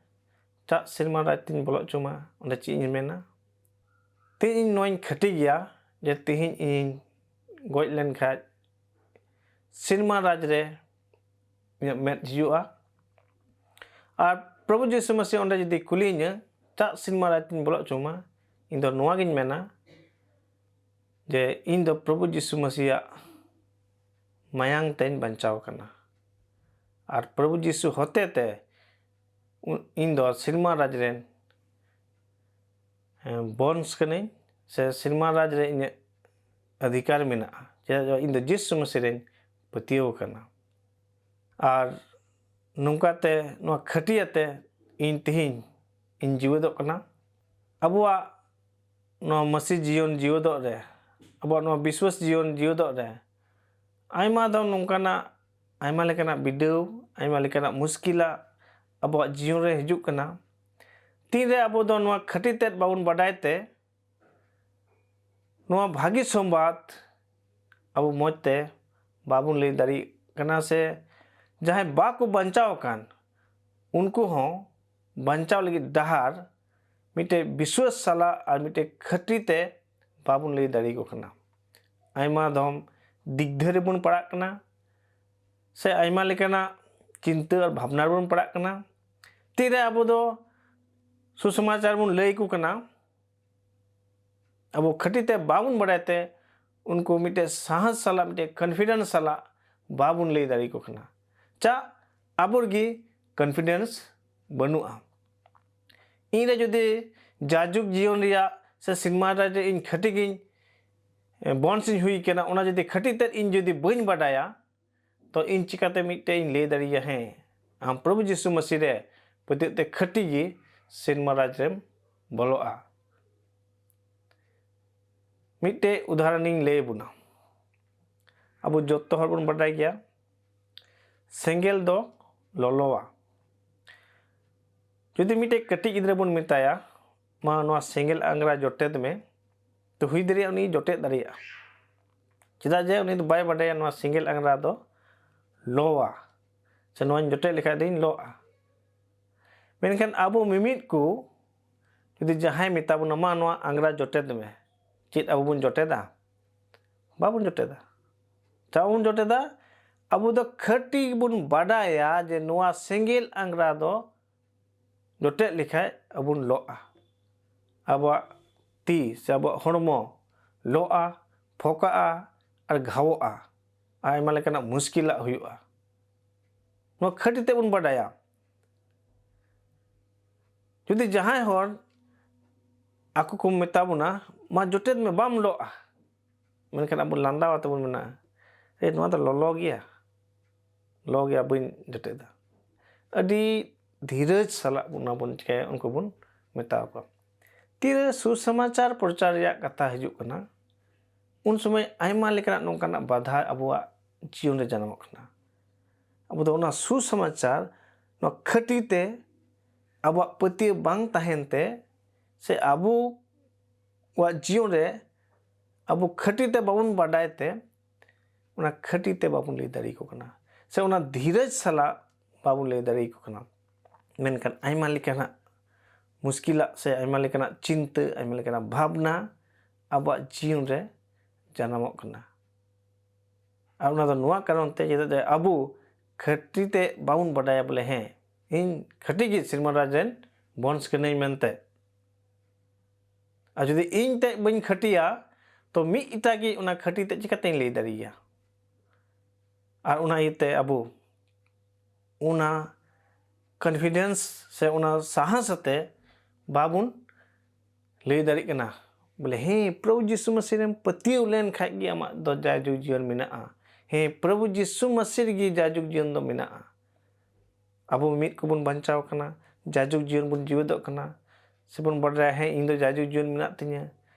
"ᱪᱟᱜ ᱥᱮᱨᱢᱟ ᱨᱟᱡᱽ ᱛᱤᱧ ᱵᱚᱞᱚ ᱦᱚᱪᱚ ᱢᱟ", ᱚᱸᱰᱮ ᱪᱮᱫ ᱤᱧ ᱢᱮᱱᱟ? ᱛᱮᱦᱮᱧ ᱤᱧ ᱱᱚᱣᱟᱧ ᱠᱷᱟᱹᱴᱤ ᱜᱮᱭᱟ ᱡᱮ ᱛᱮᱦᱮᱧ ᱤᱧᱤᱧ ᱜᱚᱡ ᱞᱮᱱᱠᱷᱟᱡ ᱥᱮᱨᱢᱟ ᱨᱟᱡᱽ ᱨᱮ ᱤᱧᱟᱹᱜ ᱢᱮᱫ ᱦᱤᱡᱩᱜᱼᱟ᱾ ᱟᱨ ᱯᱨᱚᱵᱷᱩ ᱡᱤᱥᱩ ᱢᱟᱹᱥᱤ ᱚᱸᱰᱮ ᱡᱩᱫᱤ ᱠᱩᱞᱤᱭᱤᱧᱟᱹ, "ᱪᱟᱜ ᱥᱮᱨᱢᱟ ᱨᱟᱡᱽ ᱛᱤᱧ ᱵᱚᱞᱚ ᱦᱚᱪᱚ ᱢᱟ?" ᱤᱧ ᱫᱚ ᱱᱚᱣᱟ ᱜᱤᱧ ᱢᱮᱱᱟ ᱡᱮ ᱤᱧ ᱫᱚ ᱯᱨᱚᱵᱷᱩ ᱡᱤᱥᱩ ᱢᱟᱹᱥᱤᱭᱟᱜ ᱢᱟᱭᱟᱝ ᱛᱮᱧ ᱵᱟᱧᱪᱟᱣ ᱠᱟᱱᱟ᱾ ᱟᱨ ᱯᱨᱚᱵᱷᱩ ᱡᱤᱥᱩ ᱦᱚᱛᱮ ᱛᱮ ᱩ-, ᱤᱧ ᱫᱚ ᱥᱮᱨᱢᱟ ᱨᱟᱡᱽ ᱨᱮᱱ, ᱮᱸ, ᱵᱚᱱᱥ ᱠᱟᱹᱱᱟᱹᱧ, ᱥᱮ ᱥᱮᱨᱢᱟ ᱨᱟᱡᱽ ᱨᱮ ᱤᱧᱟᱹᱜ ᱚᱫᱷᱤᱠᱟᱨ ᱢᱮᱱᱟᱜᱼᱟ, ᱪᱮᱫᱟᱜ ᱡᱮ ᱤᱧ ᱫᱚ ᱡᱤᱥᱩ ᱢᱟᱹᱥᱤ ᱨᱮᱧ ᱯᱟᱹᱛᱭᱟᱹᱣ ᱟᱠᱟᱱᱟ᱾ ᱟᱨ ᱱᱚᱝᱠᱟᱛᱮ ᱱᱚᱣᱟ ᱠᱷᱟᱹᱴᱤᱭᱟᱹᱛᱮ ᱤᱧ ᱛᱮᱦᱮᱧ ᱤᱧ ᱡᱤᱣᱮᱫᱚᱜ ᱠᱟᱱᱟ᱾ ᱟᱵᱚᱣᱟᱜ ᱱᱚᱣᱟ ᱢᱟᱹᱥᱤ ᱡᱤᱭᱚᱱ ᱡᱤᱣᱮᱫᱚᱜ ᱨᱮ ᱟᱵᱚᱣᱟᱜ ᱱᱚᱣᱟ ᱵᱤᱥᱣᱟᱥ ᱡᱤᱭᱚᱱ ᱡᱤᱣᱮᱫᱚᱜ ᱨᱮ ᱟᱭᱢᱟ ᱫᱷᱟᱣ ᱱᱚᱝᱠᱟᱱᱟᱜ, ᱟᱭᱢᱟ ᱞᱮᱠᱟᱱᱟᱜ ᱵᱤᱰᱟᱹᱣ, ᱟᱭᱢᱟ ᱞᱮᱠᱟᱱᱟᱜ ᱢᱩᱥᱠᱤᱞᱟᱜ ᱟᱵᱚᱣᱟᱜ ᱡᱤᱭᱚᱱ ᱨᱮ ᱦᱤᱡᱩᱜ ᱠᱟᱱᱟ᱾ ᱛᱤᱱᱨᱮ ᱟᱵᱚ ᱫᱚ ᱱᱚᱣᱟ ᱠᱷᱟᱹᱴᱤ ᱛᱮᱫ ᱵᱟᱵᱚᱱ ᱵᱟᱰᱟᱭ ᱛᱮ, ᱱᱚᱣᱟ ᱵᱷᱟᱹᱜᱤ ᱥᱚᱢᱵᱟᱫ ᱟᱵᱚ ᱢᱚᱡᱽ ᱛᱮ ᱵᱟᱵᱚᱱ ᱞᱟᱹᱭ ᱫᱟᱲᱮᱭᱟᱜ ᱠᱟᱱᱟ, ᱥᱮ ᱡᱟᱦᱟᱸᱭ ᱵᱟᱠᱚ ᱵᱟᱧᱪᱟᱣ ᱟᱠᱟᱱ, ᱩᱱᱠᱩ ᱦᱚᱸ ᱵᱟᱧᱪᱟᱣ ᱞᱟᱹᱜᱤᱫ ᱰᱟᱦᱟᱨ ᱢᱤᱫᱴᱮᱡ ᱵᱤᱥᱣᱟᱥ ᱥᱟᱞᱟᱜ ᱟᱨ ᱢᱤᱫᱴᱮᱡ ᱠᱷᱟᱹᱴᱤ ᱛᱮ ᱵᱟᱵᱚᱱ ᱞᱟᱹᱭ ᱫᱟᱲᱮᱭᱟᱠᱚ ᱠᱟᱱᱟ᱾ ᱟᱭᱢᱟ ᱫᱚᱢ ᱫᱤᱜᱫᱷᱟᱹ ᱨᱮᱵᱚᱱ ᱯᱟᱲᱟᱜ ᱠᱟᱱᱟ, ᱥᱮ ᱟᱭᱢᱟ ᱞᱮᱠᱟᱱᱟᱜ ᱪᱤᱱᱛᱟᱹ ᱟᱨ ᱵᱷᱟᱵᱽᱱᱟ ᱨᱮᱵᱚᱱ ᱯᱟᱲᱟᱜ ᱠᱟᱱᱟ᱾ ᱛᱤᱨᱮ ᱟᱵᱚ ᱫᱚ ᱥᱩᱥᱚᱢᱟᱪᱟᱨ ᱵᱚᱱ ᱞᱟᱹᱭ ᱟᱠᱚ ᱠᱟᱱᱟ, ᱟᱵᱚ ᱠᱷᱟᱹᱴᱤ ᱛᱮ ᱵᱟᱵᱚᱱ ᱵᱟᱲᱟᱭ ᱛᱮ ᱩᱱᱠᱩ ᱢᱤᱫᱴᱮᱡ ᱥᱟᱦᱚᱥ ᱥᱟᱞᱟᱜ, ᱢᱤᱫᱴᱮᱡ ᱠᱚᱱᱯᱷᱤᱰᱮᱱᱥ ᱥᱟᱞᱟᱜ ᱵᱟᱵᱚᱱ ᱞᱟᱹᱭ ᱫᱟᱲᱮᱭᱟᱠᱚ ᱠᱟᱱᱟ᱾ ᱪᱟ, ᱟᱵᱚ ᱨᱮᱜᱮ ᱠᱚᱱᱯᱷᱤᱰᱮᱱᱥ ᱵᱟᱹᱱᱩᱜᱼᱟ᱾ ᱤᱧ ᱨᱮ ᱡᱩᱫᱤ ᱡᱟᱡᱩᱜᱽ ᱡᱤᱭᱚᱱ ᱨᱮᱭᱟᱜ ᱥᱮ ᱥᱤᱱᱮᱢᱟ ᱨᱟᱡᱽ ᱨᱮ ᱤᱧ ᱠᱷᱟᱹᱴᱤ ᱜᱤᱧ, ᱮ, ᱵᱚᱱᱥ ᱤᱧ ᱦᱩᱭ ᱠᱟᱱᱟ, ᱚᱱᱟ ᱡᱩᱫᱤ ᱠᱷᱟᱹᱴᱤ ᱛᱮᱫ ᱤᱧ ᱡᱩᱫᱤ ᱵᱟᱹᱧ ᱵᱟᱰᱟᱭᱟ, ᱛᱚ ᱤᱧ ᱪᱤᱠᱟᱹᱛᱮ ᱢᱤᱫᱴᱮᱡ ᱤᱧ ᱞᱟᱹᱭ ᱫᱟᱲᱮᱭᱟᱜᱼᱟ, ᱦᱮᱸ, ᱟᱢ ᱯᱨᱚᱵᱷᱩ ᱡᱤᱥᱩ ᱢᱟᱹᱥᱤ ᱨᱮ ᱯᱟᱹᱛᱭᱟᱹᱜ ᱛᱮ ᱠᱷᱟᱹᱴᱤ ᱜᱮ ᱥᱤᱱᱮᱢᱟ ᱨᱟᱡᱽ ᱨᱮᱢ ᱵᱚᱞᱚᱜᱼᱟ? ᱢᱤᱫᱴᱮᱡ ᱩᱫᱟᱦᱚᱨᱚᱱᱤᱧ ᱞᱟᱹᱭ ᱟᱵᱚᱱᱟ᱾ ᱟᱵᱚ ᱡᱚᱛᱚ ᱦᱚᱲ ᱵᱚᱱ ᱵᱟᱰᱟᱭ ᱜᱮᱭᱟ, ᱥᱮᱸᱜᱮᱞ ᱫᱚ ᱞᱚᱞᱚᱣᱟ᱾ ᱡᱩᱫᱤ ᱢᱤᱫᱴᱮᱡ ᱠᱟᱹᱴᱤᱡ ᱜᱤᱫᱽᱨᱟᱹ ᱵᱚᱱ ᱢᱮᱛᱟᱭᱟ, "ᱢᱟ, ᱱᱚᱣᱟ ᱥᱮᱸᱜᱮᱞ ᱟᱝᱜᱽᱨᱟ ᱡᱚᱴᱮᱫ ᱢᱮ," ᱛᱚ ᱦᱩᱭ ᱫᱟᱲᱮᱭᱟᱜᱼᱟ ᱩᱱᱤ ᱡᱚᱴᱮᱫ ᱫᱟᱲᱮᱭᱟᱜᱼᱟ᱾ ᱪᱮᱫᱟᱜ ᱡᱮ ᱩᱱᱤ ᱫᱚ ᱵᱟᱭ ᱵᱟᱰᱟᱭᱟ ᱱᱚᱣᱟ ᱥᱮᱸᱜᱮᱞ ᱟᱝᱜᱽᱨᱟ ᱫᱚ ᱞᱚᱣᱟ, ᱥᱮ ᱱᱚᱣᱟᱧ ᱡᱚᱴᱮᱫ ᱞᱮᱠᱷᱟᱡ ᱫᱚᱧ ᱞᱚᱜᱼᱟ᱾ ᱢᱮᱱᱠᱷᱟᱱ ᱟᱵᱚ ᱢᱤᱢᱤᱫ ᱠᱚ ᱡᱩᱫᱤ ᱡᱟᱦᱟᱸᱭ ᱢᱮᱛᱟ ᱵᱚᱱᱟ, "ᱢᱟ, ᱱᱚᱣᱟ ᱟᱝᱜᱽᱨᱟ ᱡᱚᱴᱮᱫ ᱢᱮ," ᱪᱮᱫ ᱟᱵᱚ ᱵᱚᱱ ᱡᱚᱴᱮᱫᱟ? ᱵᱟᱵᱚᱱ ᱡᱚᱴᱮᱫᱟ᱾ ᱪᱮᱫᱟᱜ ᱵᱟᱵᱚᱱ ᱡᱚᱴᱮᱫᱟ? ᱟᱵᱚ ᱫᱚ ᱠᱷᱟᱹᱴᱤ ᱵᱚᱱ ᱵᱟᱰᱟᱭᱟ ᱡᱮ ᱱᱚᱣᱟ ᱥᱮᱸᱜᱮᱞ ᱟᱝᱜᱽᱨᱟ ᱫᱚ ᱡᱚᱴᱮᱫ ᱞᱮᱠᱷᱟᱡ ᱟᱵᱚᱱ ᱞᱚᱜᱼᱟ᱾ ᱟᱵᱚᱣᱟᱜ ᱛᱤ ᱥᱮ ᱟᱵᱚᱣᱟᱜ ᱦᱚᱲᱢᱚ ᱞᱚᱜᱼᱟ, ᱯᱷᱚᱠᱟᱜᱼᱟ ᱟᱨ ᱜᱷᱟᱣᱚᱜᱼᱟ᱾ ᱟᱭᱢᱟ ᱞᱮᱠᱟᱱᱟᱜ ᱢᱩᱥᱠᱤᱞᱟᱜ ᱦᱩᱭᱩᱜᱼᱟ᱾ ᱱᱚᱣᱟ ᱠᱷᱟᱹᱴᱤ ᱛᱮᱵᱚᱱ ᱵᱟᱰᱟᱭᱟ᱾ ᱡᱩᱫᱤ ᱡᱟᱦᱟᱸᱭ ᱦᱚᱲ ᱟᱠᱚ ᱠᱚ ᱢᱮᱛᱟ ᱵᱚᱱᱟ, "ᱢᱟ ᱡᱚᱴᱮᱫ ᱢᱮ, ᱵᱟᱢ ᱞᱚᱜᱼᱟ," ᱢᱮᱱᱠᱷᱟᱱ ᱟᱵᱚ ᱞᱟᱸᱫᱟ ᱟᱛᱮ ᱵᱚᱱ ᱢᱮᱱᱟ, "ᱮ, ᱱᱚᱣᱟ ᱫᱚ ᱞᱚᱞᱚ ᱜᱮᱭᱟ, ᱞᱚ ᱜᱮᱭᱟ, ᱵᱟᱹᱧ ᱡᱚᱴᱮᱫᱟ᱾" ᱟᱹᱰᱤ ᱫᱷᱤᱨᱟᱹᱡᱽ ᱥᱟᱞᱟᱜ ᱵᱚᱱ, ᱚᱱᱟ ᱵᱚᱱ ᱪᱤᱠᱟᱹᱭᱟ, ᱩᱱᱠᱩ ᱵᱚᱱ ᱢᱮᱛᱟ ᱠᱚᱣᱟ᱾ ᱛᱤᱨᱮ ᱥᱩᱥᱚᱢᱟᱪᱟᱨ ᱯᱨᱚᱪᱟᱨ ᱨᱮᱭᱟᱜ ᱠᱟᱛᱷᱟ ᱦᱤᱡᱩᱜ ᱠᱟᱱᱟ, ᱩᱱ ᱥᱚᱢᱚᱭ ᱟᱭᱢᱟ ᱞᱮᱠᱟᱱᱟᱜ ᱱᱚᱝᱠᱟᱱᱟᱜ ᱵᱟᱫᱷᱟ ᱟᱵᱚᱣᱟᱜ ᱡᱤᱭᱚᱱ ᱨᱮ ᱡᱟᱱᱟᱢᱚᱜ ᱠᱟᱱᱟ᱾ ᱟᱵᱚ ᱫᱚ ᱚᱱᱟ ᱥᱩᱥᱚᱢᱟᱪᱟᱨ, ᱱᱚᱣᱟ ᱠᱷᱟᱹᱴᱤ ᱛᱮ ᱟᱵᱚᱣᱟᱜ ᱯᱟᱹᱛᱭᱟᱹᱣ ᱵᱟᱝ ᱛᱟᱦᱮᱱ ᱛᱮ, ᱥᱮ ᱟᱵᱚᱣᱟᱜ ᱡᱤᱭᱚᱱ ᱨᱮ ᱟᱵᱚ ᱠᱷᱟᱹᱴᱤ ᱛᱮ ᱵᱟᱵᱚᱱ ᱵᱟᱰᱟᱭ ᱛᱮ, ᱚᱱᱟ ᱠᱷᱟᱹᱴᱤ ᱛᱮ ᱵᱟᱵᱚᱱ ᱞᱟᱹᱭ ᱫᱟᱲᱮᱭᱟᱠᱚ ᱠᱟᱱᱟ, ᱥᱮ ᱚᱱᱟ ᱫᱷᱤᱨᱮᱡᱽ ᱥᱟᱞᱟᱜ ᱵᱟᱵᱚᱱ ᱞᱟᱹᱭ ᱫᱟᱲᱮᱭᱟᱠᱚ ᱠᱟᱱᱟ᱾ ᱢᱮᱱᱠᱷᱟᱱ ᱟᱭᱢᱟ ᱞᱮᱠᱟᱱᱟᱜ ᱢᱩᱥᱠᱤᱞᱟᱜ ᱥᱮ ᱟᱭᱢᱟ ᱞᱮᱠᱟᱱᱟᱜ ᱪᱤᱱᱛᱟᱹ, ᱟᱭᱢᱟ ᱞᱮᱠᱟᱱᱟᱜ ᱵᱷᱟᱵᱽᱱᱟ ᱟᱵᱚᱣᱟᱜ ᱡᱤᱭᱚᱱ ᱨᱮ ᱡᱟᱱᱟᱢᱚᱜ ᱠᱟᱱᱟ᱾ ᱟᱨ ᱚᱱᱟ ᱫᱚ ᱱᱚᱣᱟ ᱠᱟᱨᱚᱱ ᱛᱮ, ᱪᱮᱫᱟᱜ ᱡᱮ ᱟᱵᱚ ᱠᱷᱟᱹᱴᱤ ᱛᱮ ᱵᱟᱵᱚᱱ ᱵᱟᱰᱟᱭᱟ ᱵᱚᱞᱮ, ᱦᱮᱸ, ᱤᱧ ᱠᱷᱟᱹᱴᱤ ᱜᱮ ᱥᱤᱨᱢᱟ ᱨᱟᱡᱽ ᱨᱮᱱ ᱵᱚᱝᱥ ᱠᱟᱹᱱᱟᱹᱧ ᱢᱮᱱᱛᱮ᱾ ᱟᱨ ᱡᱩᱫᱤ ᱤᱧ ᱛᱮ ᱵᱟᱹᱧ ᱠᱷᱟᱹᱴᱤᱭᱟ, ᱛᱚ ᱢᱤᱫ ᱮᱴᱟᱜ ᱜᱮ ᱚᱱᱟ ᱠᱷᱟᱹᱴᱤ ᱛᱮ ᱪᱤᱠᱟᱹᱛᱤᱧ ᱞᱟᱹᱭ ᱫᱟᱲᱮᱭᱟᱭᱟ? ᱟᱨ ᱚᱱᱟ ᱤᱭᱟᱹᱛᱮ ᱟᱵᱚ ᱚᱱᱟ confidence ᱥᱮ ᱚᱱᱟ ᱥᱟᱦᱚᱥ ᱟᱛᱮ ᱵᱟᱵᱚᱱ ᱞᱟᱹᱭ ᱫᱟᱲᱮᱭᱟᱜ ᱠᱟᱱᱟ ᱵᱚᱞᱮ, ᱦᱮᱸ, ᱯᱨᱚᱵᱷᱩ ᱡᱤᱥᱩ ᱢᱟᱹᱥᱤ ᱨᱮᱢ ᱯᱟᱹᱛᱭᱟᱹᱣ ᱞᱮᱱ ᱠᱷᱟᱡ ᱜᱮ ᱟᱢᱟᱜ ᱫᱚ ᱡᱟᱭᱡᱩᱜᱽ ᱡᱤᱭᱚᱱ ᱢᱮᱱᱟᱜᱼᱟ᱾ ᱦᱮᱸ, ᱯᱨᱚᱵᱷᱩ ᱡᱤᱥᱩ ᱢᱟᱹᱥᱤ ᱨᱮᱜᱮ ᱡᱟᱭᱡᱩᱜᱽ ᱡᱤᱭᱚᱱ ᱫᱚ ᱢᱮᱱᱟᱜᱼᱟ᱾ ᱟᱵᱚ ᱢᱤᱫ ᱠᱚᱵᱚᱱ ᱵᱟᱧᱪᱟᱣ ᱠᱟᱱᱟ, ᱡᱟᱭᱡᱩᱜᱽ ᱡᱤᱭᱚᱱ ᱵᱚᱱ ᱡᱤᱣᱮᱫᱚᱜ ᱠᱟᱱᱟ, ᱥᱮᱵᱚᱱ ᱵᱟᱰᱟᱭᱟ, ᱦᱮᱸ, ᱤᱧ ᱫᱚ ᱡᱟᱭᱡᱩᱜᱽ ᱡᱤᱭᱚᱱ ᱢᱮᱱᱟᱜ ᱛᱤᱧᱟᱹ᱾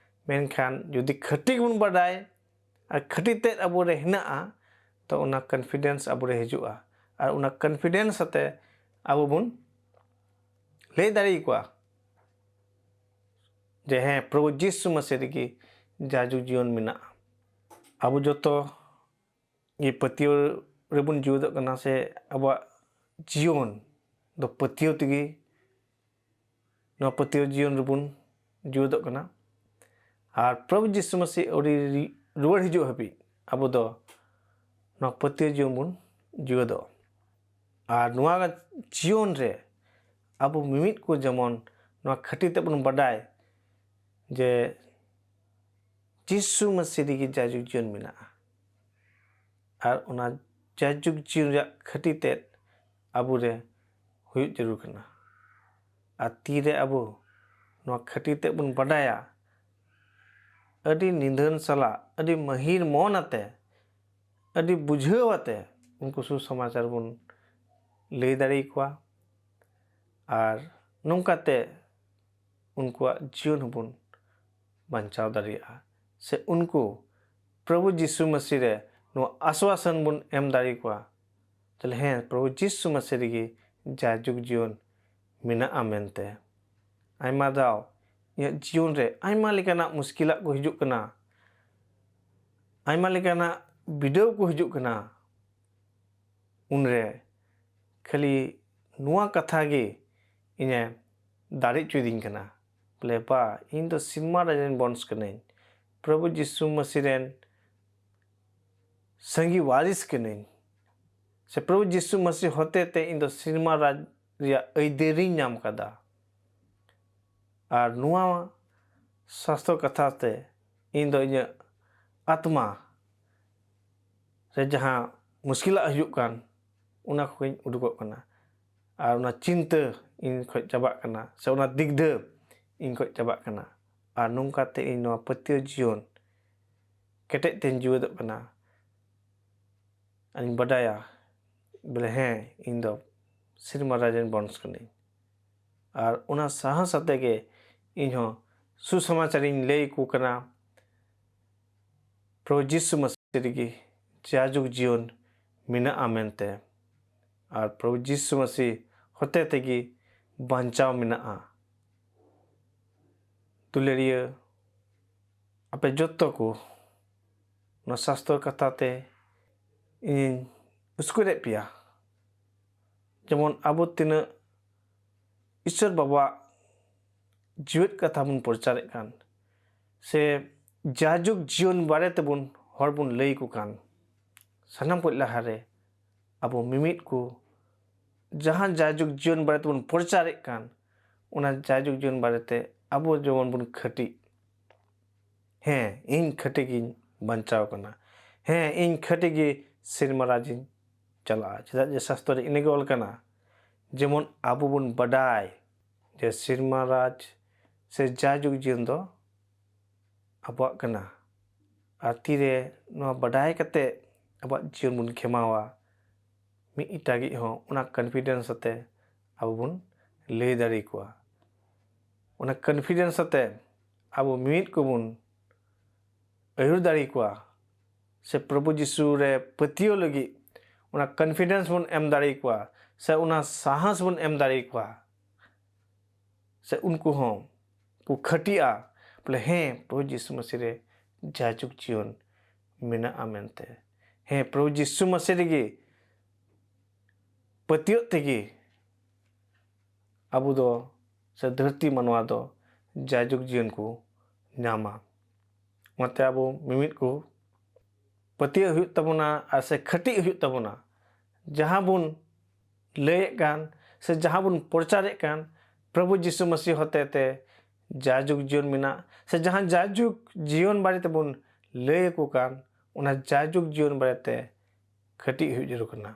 ᱢᱮᱱᱠᱷᱟᱱ ᱡᱩᱫᱤ ᱠᱷᱟᱹᱴᱤ ᱜᱮᱵᱚᱱ ᱵᱟᱰᱟᱭ ᱟᱨ ᱠᱷᱟᱹᱴᱤ ᱛᱮᱫ ᱟᱵᱚ ᱨᱮ ᱦᱮᱱᱟᱜᱼᱟ, ᱛᱚ ᱚᱱᱟ confidence ᱟᱵᱚ ᱨᱮ ᱦᱤᱡᱩᱜᱼᱟ᱾ ᱟᱨ ᱚᱱᱟ confidence ᱟᱛᱮ ᱟᱵᱚ ᱵᱚᱱ ᱞᱟᱹᱭ ᱫᱟᱲᱮ ᱟᱠᱚᱣᱟ ᱡᱮ, ᱦᱮᱸ, ᱯᱨᱚᱵᱷᱩ ᱡᱤᱥᱩ ᱢᱟᱹᱥᱤ ᱨᱮᱜᱮ ᱡᱟᱭᱡᱩᱜᱽ ᱡᱤᱭᱚᱱ ᱢᱮᱱᱟᱜᱼᱟ᱾ ᱟᱵᱚ ᱡᱚᱛᱚ ᱜᱮ ᱯᱟᱹᱛᱭᱟᱹᱣ ᱨᱮᱵᱚᱱ ᱡᱤᱣᱮᱫᱚᱜ ᱠᱟᱱᱟ, ᱥᱮ ᱟᱵᱚᱣᱟᱜ ᱡᱤᱭᱚᱱ ᱫᱚ ᱯᱟᱹᱛᱭᱟᱹᱣ ᱛᱮᱜᱮ, ᱱᱚᱣᱟ ᱯᱟᱹᱛᱭᱟᱹᱣ ᱡᱤᱭᱚᱱ ᱨᱮᱵᱚᱱ ᱡᱤᱣᱮᱫᱚᱜ ᱠᱟᱱᱟ᱾ ᱟᱨ ᱯᱨᱚᱵᱷᱩ ᱡᱤᱥᱩ ᱢᱟᱹᱥᱤ ᱟᱹᱣᱨᱤ ᱨᱩᱣᱟᱹᱲ ᱦᱤᱡᱩᱜ ᱦᱟᱹᱵᱤᱡ ᱟᱵᱚ ᱫᱚ ᱱᱚᱣᱟ ᱯᱟᱹᱛᱭᱟᱹᱣ ᱡᱤᱭᱚᱱ ᱵᱚᱱ ᱡᱤᱣᱮᱫᱚᱜᱼᱟ᱾ ᱟᱨ ᱱᱚᱣᱟ ᱡᱤᱭᱚᱱ ᱨᱮ ᱟᱵᱚ ᱢᱤᱢᱤᱫ ᱠᱚ ᱡᱮᱢᱚᱱ ᱱᱚᱣᱟ ᱠᱷᱟᱹᱴᱤ ᱛᱮ ᱵᱚᱱ ᱵᱟᱰᱟᱭ ᱡᱮ ᱡᱤᱥᱩ ᱢᱟᱹᱥᱤ ᱨᱮᱜᱮ ᱡᱟᱭᱡᱩᱜᱽ ᱡᱤᱭᱚᱱ ᱢᱮᱱᱟᱜᱼᱟ᱾ ᱟᱨ ᱚᱱᱟ ᱡᱟᱭᱡᱩᱜᱽ ᱡᱤᱭᱚᱱ ᱨᱮᱭᱟᱜ ᱠᱷᱟᱹᱴᱤ ᱛᱮᱫ ᱟᱵᱚ ᱨᱮ ᱦᱩᱭᱩᱜ ᱡᱟᱹᱨᱩᱲ ᱠᱟᱱᱟ᱾ ᱟᱨ ᱛᱤᱨᱮ ᱟᱵᱚ ᱱᱚᱣᱟ ᱠᱷᱟᱹᱴᱤ ᱛᱮᱫ ᱵᱚᱱ ᱵᱟᱰᱟᱭᱟ, ᱟᱹᱰᱤ ᱱᱤᱫᱷᱟᱹᱱ ᱥᱟᱞᱟᱜ, ᱟᱹᱰᱤ ᱢᱟᱹᱦᱤᱨ ᱢᱚᱱ ᱟᱛᱮ, ᱟᱹᱰᱤ ᱵᱩᱡᱷᱟᱹᱣ ᱟᱛᱮ ᱩᱱᱠᱩ ᱥᱩᱥᱚᱢᱟᱪᱟᱨ ᱵᱚᱱ ᱞᱟᱹᱭ ᱫᱟᱲᱮ ᱟᱠᱚᱣᱟ᱾ ᱟᱨ ᱱᱚᱝᱠᱟᱛᱮ ᱩᱱᱠᱩᱣᱟᱜ ᱡᱤᱭᱚᱱ ᱦᱚᱸᱵᱚᱱ ᱵᱟᱧᱪᱟᱣ ᱫᱟᱲᱮᱭᱟᱜᱼᱟ, ᱥᱮ ᱩᱱᱠᱩ ᱯᱨᱚᱵᱷᱩ ᱡᱤᱥᱩ ᱢᱟᱹᱥᱤ ᱨᱮ ᱱᱚᱣᱟ ᱟᱥᱣᱟᱥᱟᱱ ᱵᱚᱱ ᱮᱢ ᱫᱟᱲᱮ ᱠᱚᱣᱟ, ᱛᱟᱦᱞᱮ ᱦᱮᱸ, ᱯᱨᱚᱵᱷᱩ ᱡᱤᱥᱩ ᱢᱟᱹᱥᱤ ᱨᱮᱜᱮ ᱡᱟᱭᱡᱩᱜᱽ ᱡᱤᱭᱚᱱ ᱢᱮᱱᱟᱜᱼᱟ ᱢᱮᱱᱛᱮ᱾ ᱟᱭᱢᱟ ᱫᱷᱟᱣ ᱤᱧᱟᱹᱜ ᱡᱤᱭᱚᱱ ᱨᱮ ᱟᱭᱢᱟ ᱞᱮᱠᱟᱱᱟᱜ ᱢᱩᱥᱠᱤᱞᱟᱜ ᱠᱚ ᱦᱤᱡᱩᱜ ᱠᱟᱱᱟ, ᱟᱭᱢᱟ ᱞᱮᱠᱟᱱᱟᱜ ᱵᱤᱰᱟᱹᱣ ᱠᱚ ᱦᱤᱡᱩᱜ ᱠᱟᱱᱟ, ᱩᱱᱨᱮ ᱠᱷᱟᱹᱞᱤ ᱱᱚᱣᱟ ᱠᱟᱛᱷᱟ ᱜᱮ ᱤᱧᱮ ᱫᱟᱲᱮ ᱦᱚᱪᱚᱭᱤᱫᱤᱧ ᱠᱟᱱᱟ, ᱵᱚᱞᱮ, ᱵᱟ, ᱤᱧ ᱫᱚ ᱥᱤᱱᱢᱟ ᱨᱟᱡᱽ ᱨᱮᱱ ᱵᱚᱱᱥ ᱠᱟᱹᱱᱟᱹᱧ, ᱯᱨᱚᱵᱷᱩ ᱡᱤᱥᱩ ᱢᱟᱹᱥᱤ ᱨᱮᱱ ᱥᱟᱸᱜᱤ ᱣᱟᱨᱤᱥ ᱠᱟᱹᱱᱟᱹᱧ, ᱥᱮ ᱯᱨᱚᱵᱷᱩ ᱡᱤᱥᱩ ᱢᱟᱹᱥᱤ ᱦᱚᱛᱮ ᱛᱮ ᱤᱧ ᱫᱚ ᱥᱤᱱᱢᱟ ᱨᱟᱡᱽ ᱨᱮᱭᱟᱜ ᱟᱹᱭᱫᱟᱹᱨᱤᱧ ᱧᱟᱢ ᱠᱟᱫᱟ᱾ ᱟᱨ ᱱᱚᱣᱟ ᱥᱟᱥᱛᱚ ᱠᱟᱛᱷᱟ ᱛᱮ ᱤᱧ ᱫᱚ ᱤᱧᱟᱹᱜ ᱟᱛᱢᱟ ᱨᱮ ᱡᱟᱦᱟᱸ ᱢᱩᱥᱠᱤᱞᱟᱜ ᱦᱤᱡᱩᱜ ᱠᱟᱱ, ᱚᱱᱟ ᱠᱚᱧ ᱩᱰᱩᱠᱚᱜ ᱠᱟᱱᱟ᱾ ᱟᱨ ᱚᱱᱟ ᱪᱤᱱᱛᱟᱹ ᱤᱧ ᱠᱷᱚᱡ ᱪᱟᱵᱟᱜ ᱠᱟᱱᱟ, ᱥᱮ ᱚᱱᱟ ᱫᱤᱜᱽᱫᱷᱟᱹ ᱤᱧ ᱠᱷᱚᱡ ᱪᱟᱵᱟᱜ ᱠᱟᱱᱟ᱾ ᱟᱨ ᱱᱚᱝᱠᱟ ᱛᱮ ᱤᱧ ᱱᱚᱣᱟ ᱯᱟᱹᱛᱭᱟᱹᱣ ᱡᱤᱭᱚᱱ ᱠᱮᱴᱮᱡ ᱛᱮᱧ ᱡᱤᱣᱮᱫᱚᱜ ᱠᱟᱱᱟ᱾ ᱟᱨᱤᱧ ᱵᱟᱰᱟᱭᱟ ᱵᱚᱞᱮ, ᱦᱮᱸ, ᱤᱧ ᱫᱚ ᱥᱤᱱᱢᱟ ᱨᱟᱡᱽ ᱨᱮᱱ ᱵᱚᱱᱥ ᱠᱟᱹᱱᱟᱹᱧ᱾ ᱟᱨ ᱚᱱᱟ ᱥᱟᱦᱟ ᱥᱟᱛᱮ ᱜᱮ ᱤᱧ ᱦᱚᱸ ᱥᱩᱥᱚᱢᱟᱪᱟᱨᱤᱧ ᱞᱟᱹᱭ ᱟᱠᱚ ᱠᱟᱱᱟ, ᱯᱨᱚᱵᱷᱩ ᱡᱤᱥᱩ ᱢᱟᱹᱥᱤ ᱨᱮᱜᱮ ᱡᱟᱭᱡᱩᱜᱽ ᱡᱤᱭᱚᱱ ᱢᱮᱱᱟᱜᱼᱟ ᱢᱮᱱᱛᱮ, ᱟᱨ ᱯᱨᱚᱵᱷᱩ ᱡᱤᱥᱩ ᱢᱟᱹᱥᱤ ᱦᱚᱛᱮ ᱛᱮᱜᱮ ᱵᱟᱧᱪᱟᱣ ᱢᱮᱱᱟᱜᱼᱟ᱾ ᱫᱩᱞᱟᱹᱲᱤᱭᱟᱹ, ᱟᱯᱮ ᱡᱚᱛᱚ ᱠᱚ ᱱᱚᱣᱟ ᱥᱟᱥᱛᱚᱨ ᱠᱟᱛᱷᱟ ᱛᱮ ᱤᱧᱤᱧ ᱩᱥᱠᱩᱨᱮᱫ ᱯᱮᱭᱟ, ᱡᱮᱢᱚᱱ ᱟᱵᱚ ᱛᱤᱱᱟᱹᱜ ᱤᱥᱥᱚᱨ ᱵᱟᱵᱟᱣᱟᱜ ᱡᱤᱣᱮᱫ ᱠᱟᱛᱷᱟ ᱵᱚᱱ ᱯᱨᱚᱪᱟᱨᱮᱫ ᱠᱟᱱ, ᱥᱮ ᱡᱟᱭᱡᱩᱜᱽ ᱡᱤᱭᱚᱱ ᱵᱟᱨᱮ ᱛᱮᱵᱚᱱ ᱦᱚᱲ ᱵᱚᱱ ᱞᱟᱹᱭ ᱟᱠᱚ ᱠᱟᱱ, ᱥᱟᱱᱟᱢ ᱠᱷᱚᱱ ᱞᱟᱦᱟᱨᱮ ᱟᱵᱚ ᱢᱤᱢᱤᱫ ᱠᱚ ᱡᱟᱦᱟᱸ ᱡᱟᱭᱡᱩᱜᱽ ᱡᱤᱭᱚᱱ ᱵᱟᱨᱮ ᱛᱮᱵᱚᱱ ᱯᱨᱚᱪᱟᱨᱮᱫ ᱠᱟᱱ, ᱚᱱᱟ ᱡᱟᱭᱡᱩᱜᱽ ᱡᱤᱭᱚᱱ ᱵᱟᱨᱮᱛᱮ ᱟᱵᱚ ᱡᱮᱢᱚᱱ ᱵᱚᱱ ᱠᱷᱟᱹᱴᱤᱜ, ᱦᱮᱸ, ᱤᱧ ᱠᱷᱟᱹᱴᱤ ᱜᱤᱧ ᱵᱟᱧᱪᱟᱣ ᱠᱟᱱᱟ, ᱦᱮᱸ, ᱤᱧ ᱠᱷᱟᱹᱴᱤ ᱜᱮ ᱥᱤᱱᱢᱟ ᱨᱟᱡᱽ ᱤᱧ ᱪᱟᱞᱟᱜᱼᱟ᱾ ᱪᱮᱫᱟᱜ ᱡᱮ ᱥᱟᱥᱛᱚᱨ ᱨᱮ ᱤᱱᱟᱹᱜᱮ ᱚᱞ ᱠᱟᱱᱟ, ᱡᱮᱢᱚᱱ ᱟᱵᱚ ᱵᱚᱱ ᱵᱟᱰᱟᱭ ᱡᱮ ᱥᱤᱱᱢᱟ ᱨᱟᱡᱽ ᱥᱮ ᱡᱟᱭᱡᱩᱜᱽ ᱡᱤᱭᱚᱱ ᱫᱚ ᱟᱵᱚᱣᱟᱜ ᱠᱟᱱᱟ᱾ ᱟᱨ ᱛᱤᱨᱮ ᱱᱚᱣᱟ ᱵᱟᱰᱟᱭ ᱠᱟᱛᱮ ᱟᱵᱚᱣᱟᱜ ᱡᱤᱭᱚᱱ ᱵᱚᱱ ᱠᱷᱮᱢᱟᱣᱟ, ᱢᱤᱫ ᱮᱴᱟᱜᱤᱡ ᱦᱚᱸ ᱚᱱᱟ confidence ᱟᱛᱮ ᱟᱵᱚ ᱵᱚᱱ ᱞᱟᱹᱭ ᱫᱟᱲᱮ ᱟᱠᱚᱣᱟ᱾ ᱚᱱᱟ confidence ᱟᱛᱮ ᱟᱵᱚ ᱢᱤᱢᱤᱫ ᱠᱚᱵᱚᱱ ᱟᱹᱭᱩᱨ ᱫᱟᱲᱮ ᱟᱠᱚᱣᱟ᱾ ᱥᱮ ᱯᱨᱚᱵᱷᱩ ᱡᱤᱥᱩ ᱨᱮ ᱯᱟᱹᱛᱭᱟᱹᱣ ᱞᱟᱹᱜᱤᱫ ᱚᱱᱟ ᱠᱚᱱᱯᱷᱤᱰᱮᱱᱥ ᱵᱚᱱ ᱮᱢ ᱫᱟᱲᱮ ᱟᱠᱚᱣᱟ, ᱥᱮ ᱚᱱᱟ ᱥᱟᱦᱟᱥ ᱵᱚᱱ ᱮᱢ ᱫᱟᱲᱮ ᱟᱠᱚᱣᱟ, ᱥᱮ ᱩᱱᱠᱩ ᱦᱚᱸ ᱠᱚ ᱠᱷᱟᱹᱴᱤᱜᱼᱟ ᱵᱚᱞᱮ, ᱦᱮᱸ, ᱯᱨᱚᱵᱷᱩ ᱡᱤᱥᱩ ᱢᱟᱹᱥᱤ ᱨᱮ ᱡᱟᱭᱡᱩᱜᱽ ᱡᱤᱭᱚᱱ ᱢᱮᱱᱟᱜᱼᱟ ᱢᱮᱱᱛᱮ᱾ ᱦᱮᱸ, ᱯᱨᱚᱵᱷᱩ ᱡᱤᱥᱩ ᱢᱟᱹᱥᱤ ᱨᱮᱜᱮ ᱯᱟᱹᱛᱭᱟᱹᱜ ᱛᱮᱜᱮ ᱟᱵᱚ ᱫᱚ ᱥᱮ ᱫᱷᱟᱹᱨᱛᱤ ᱢᱟᱱᱣᱟ ᱫᱚ ᱡᱟᱭᱡᱩᱜᱽ ᱡᱤᱭᱚᱱ ᱠᱚ ᱧᱟᱢᱟ᱾ ᱚᱱᱟᱛᱮ ᱟᱵᱚ ᱢᱤᱢᱤᱫ ᱠᱚ ᱯᱟᱹᱛᱭᱟᱹᱜ ᱦᱩᱭᱩᱜ ᱛᱟᱵᱚᱱᱟ ᱟᱨ ᱥᱮ ᱠᱷᱟᱹᱴᱤᱜ ᱦᱩᱭᱩᱜ ᱛᱟᱵᱚᱱᱟ᱾ ᱡᱟᱦᱟᱸ ᱵᱚᱱ ᱞᱟᱹᱭᱮᱫ ᱠᱟᱱ ᱥᱮ ᱡᱟᱦᱟᱸ ᱵᱚᱱ ᱯᱨᱚᱪᱟᱨᱮᱫ ᱠᱟᱱ, ᱯᱨᱚᱵᱷᱩ ᱡᱤᱥᱩ ᱢᱟᱹᱥᱤ ᱦᱚᱛᱮ ᱛᱮ ᱡᱟᱭᱡᱩᱜᱽ ᱡᱤᱭᱚᱱ ᱢᱮᱱᱟᱜ, ᱥᱮ ᱡᱟᱦᱟᱸ ᱡᱟᱭᱡᱩᱜᱽ ᱡᱤᱭᱚᱱ ᱵᱟᱨᱮ ᱛᱮᱵᱚᱱ ᱞᱟᱹᱭ ᱟᱠᱚ ᱠᱟᱱ, ᱚᱱᱟ ᱡᱟᱭᱡᱩᱜᱽ ᱡᱤᱭᱚᱱ ᱵᱟᱨᱮ ᱛᱮ ᱠᱷᱟᱹᱴᱤᱜ ᱦᱩᱭᱩᱜ ᱡᱟᱹᱨᱩᱲ ᱠᱟᱱᱟ᱾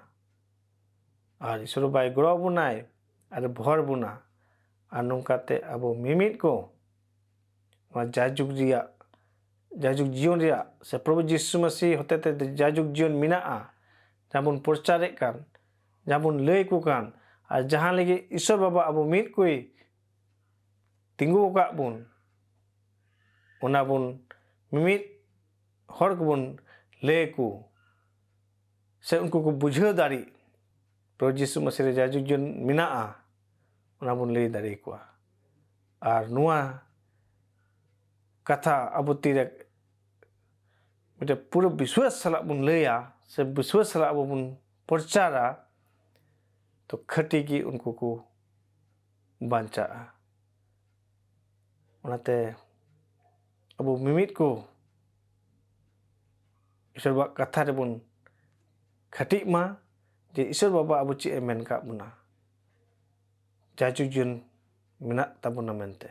ᱟᱨ ᱤᱥᱚᱨ ᱵᱟᱭ ᱜᱚᱲᱚ ᱟᱵᱚᱱᱟᱭ ᱟᱨ ᱵᱷᱚᱨ ᱵᱚᱱᱟ, ᱟᱨ ᱱᱚᱝᱠᱟᱛᱮ ᱟᱵᱚ ᱢᱤᱢᱤᱫ ᱠᱚ ᱱᱚᱣᱟ ᱡᱟᱭᱡᱩᱜᱽ ᱨᱮᱭᱟᱜ, ᱡᱟᱭᱡᱩᱜᱽ ᱡᱤᱭᱚᱱ ᱨᱮᱭᱟᱜ ᱥᱮ ᱯᱨᱚᱵᱷᱩ ᱡᱤᱥᱩ ᱢᱟᱹᱥᱤ ᱦᱚᱛᱮ ᱛᱮ ᱡᱟᱭᱡᱩᱜᱽ ᱡᱤᱭᱚᱱ ᱢᱮᱱᱟᱜᱼᱟ, ᱡᱟᱦᱟᱸ ᱵᱚᱱ ᱯᱨᱚᱪᱟᱨᱮᱫ ᱠᱟᱱ, ᱡᱟᱦᱟᱸ ᱵᱚᱱ ᱞᱟᱹᱭ ᱟᱠᱚ ᱠᱟᱱ, ᱟᱨ ᱡᱟᱦᱟᱸ ᱞᱟᱹᱜᱤᱫ ᱤᱥᱚᱨ ᱵᱟᱵᱟ ᱟᱵᱚ ᱢᱤᱫ ᱠᱚᱭ ᱛᱤᱸᱜᱩ ᱟᱠᱟᱫ ᱵᱚᱱ, ᱚᱱᱟ ᱵᱚᱱ ᱢᱤᱢᱤᱫ ᱦᱚᱲ ᱠᱚᱵᱚᱱ ᱞᱟᱹᱭ ᱟᱠᱚ, ᱥᱮ ᱩᱱᱠᱩ ᱠᱚ ᱵᱩᱡᱷᱟᱹᱣ ᱫᱟᱲᱮᱜ, ᱯᱨᱚᱵᱷᱩ ᱡᱤᱥᱩ ᱢᱟᱹᱥᱤ ᱨᱮ ᱡᱟᱭᱡᱩᱜᱽ ᱡᱤᱭᱚᱱ ᱢᱮᱱᱟᱜᱼᱟ, ᱚᱱᱟ ᱵᱚᱱ ᱞᱟᱹᱭ ᱫᱟᱲᱮ ᱟᱠᱚᱣᱟ᱾ ᱟᱨ ᱱᱚᱣᱟ ᱠᱟᱛᱷᱟ ᱟᱵᱚ ᱛᱤᱨᱮ ᱢᱤᱫᱴᱮᱱ ᱯᱩᱨᱟᱹ ᱵᱤᱥᱣᱟᱥ ᱥᱟᱞᱟᱜ ᱵᱚᱱ ᱞᱟᱹᱭᱟ, ᱥᱮ ᱵᱤᱥᱣᱟᱥ ᱥᱟᱞᱟᱜ ᱟᱵᱚ ᱵᱚᱱ ᱯᱨᱚᱪᱟᱨᱟ, ᱛᱚ ᱠᱷᱟᱹᱴᱤ ᱜᱮ ᱩᱱᱠᱩ ᱠᱚ ᱵᱟᱧᱪᱟᱜᱼᱟ᱾ ᱚᱱᱟᱛᱮ ᱟᱵᱚ ᱢᱤᱢᱤᱫ ᱠᱚ ᱤᱥᱚᱨ ᱵᱟᱵᱟᱣᱟᱜ ᱠᱟᱛᱷᱟ ᱨᱮᱵᱚᱱ ᱠᱷᱟᱹᱴᱤᱜ ᱢᱟ, ᱡᱮ ᱤᱥᱚᱨ ᱵᱟᱵᱟ ᱟᱵᱚ ᱪᱮᱫ ᱮ ᱢᱮᱱ ᱠᱟᱜ ᱵᱚᱱᱟ, ᱡᱟᱭᱡᱩᱜᱽ ᱡᱤᱭᱚᱱ ᱢᱮᱱᱟᱜ ᱛᱟᱵᱚᱱᱟ ᱢᱮᱱᱛᱮ᱾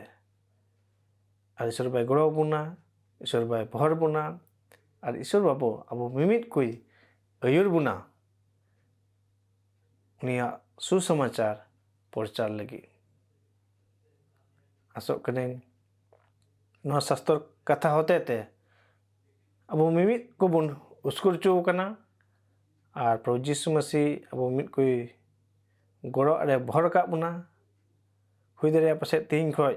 ᱟᱨ ᱤᱥᱚᱨ ᱵᱟᱵᱟᱭ ᱜᱚᱲᱚ ᱟᱵᱚᱱᱟ, ᱤᱥᱚᱨ ᱵᱟᱵᱟᱭ ᱵᱷᱚᱨ ᱵᱚᱱᱟ, ᱟᱨ ᱤᱥᱚᱨ ᱵᱟᱵᱟ ᱟᱵᱚ ᱢᱤᱢᱤᱫ ᱠᱚᱭ ᱟᱹᱭᱩᱨ ᱵᱚᱱᱟ ᱩᱱᱤᱭᱟᱜ ᱥᱩᱥᱚᱢᱟᱪᱟᱨ ᱯᱨᱚᱪᱟᱨ ᱞᱟᱹᱜᱤᱫ᱾ ᱟᱥᱚᱜ ᱠᱟᱹᱱᱟᱹᱧ ᱱᱚᱣᱟ ᱥᱟᱥᱛᱚᱨ ᱠᱟᱛᱷᱟ ᱦᱚᱛᱮ ᱛᱮ ᱟᱵᱚ ᱢᱤᱢᱤᱫ ᱠᱚᱵᱚᱱ ᱩᱥᱠᱩᱨ ᱦᱚᱪᱚ ᱟᱠᱟᱱᱟ, ᱟᱨ ᱯᱨᱚᱵᱷᱩ ᱡᱤᱥᱩ ᱢᱟᱹᱥᱤ ᱟᱵᱚ ᱢᱤᱫ ᱠᱚᱭ ᱜᱚᱲᱚ ᱨᱮ ᱵᱷᱚᱨ ᱟᱠᱟᱫ ᱵᱚᱱᱟ᱾ ᱦᱩᱭ ᱫᱟᱲᱮᱭᱟᱜᱼᱟ ᱯᱟᱥᱮᱡ ᱛᱮᱦᱮᱧ ᱠᱷᱚᱱ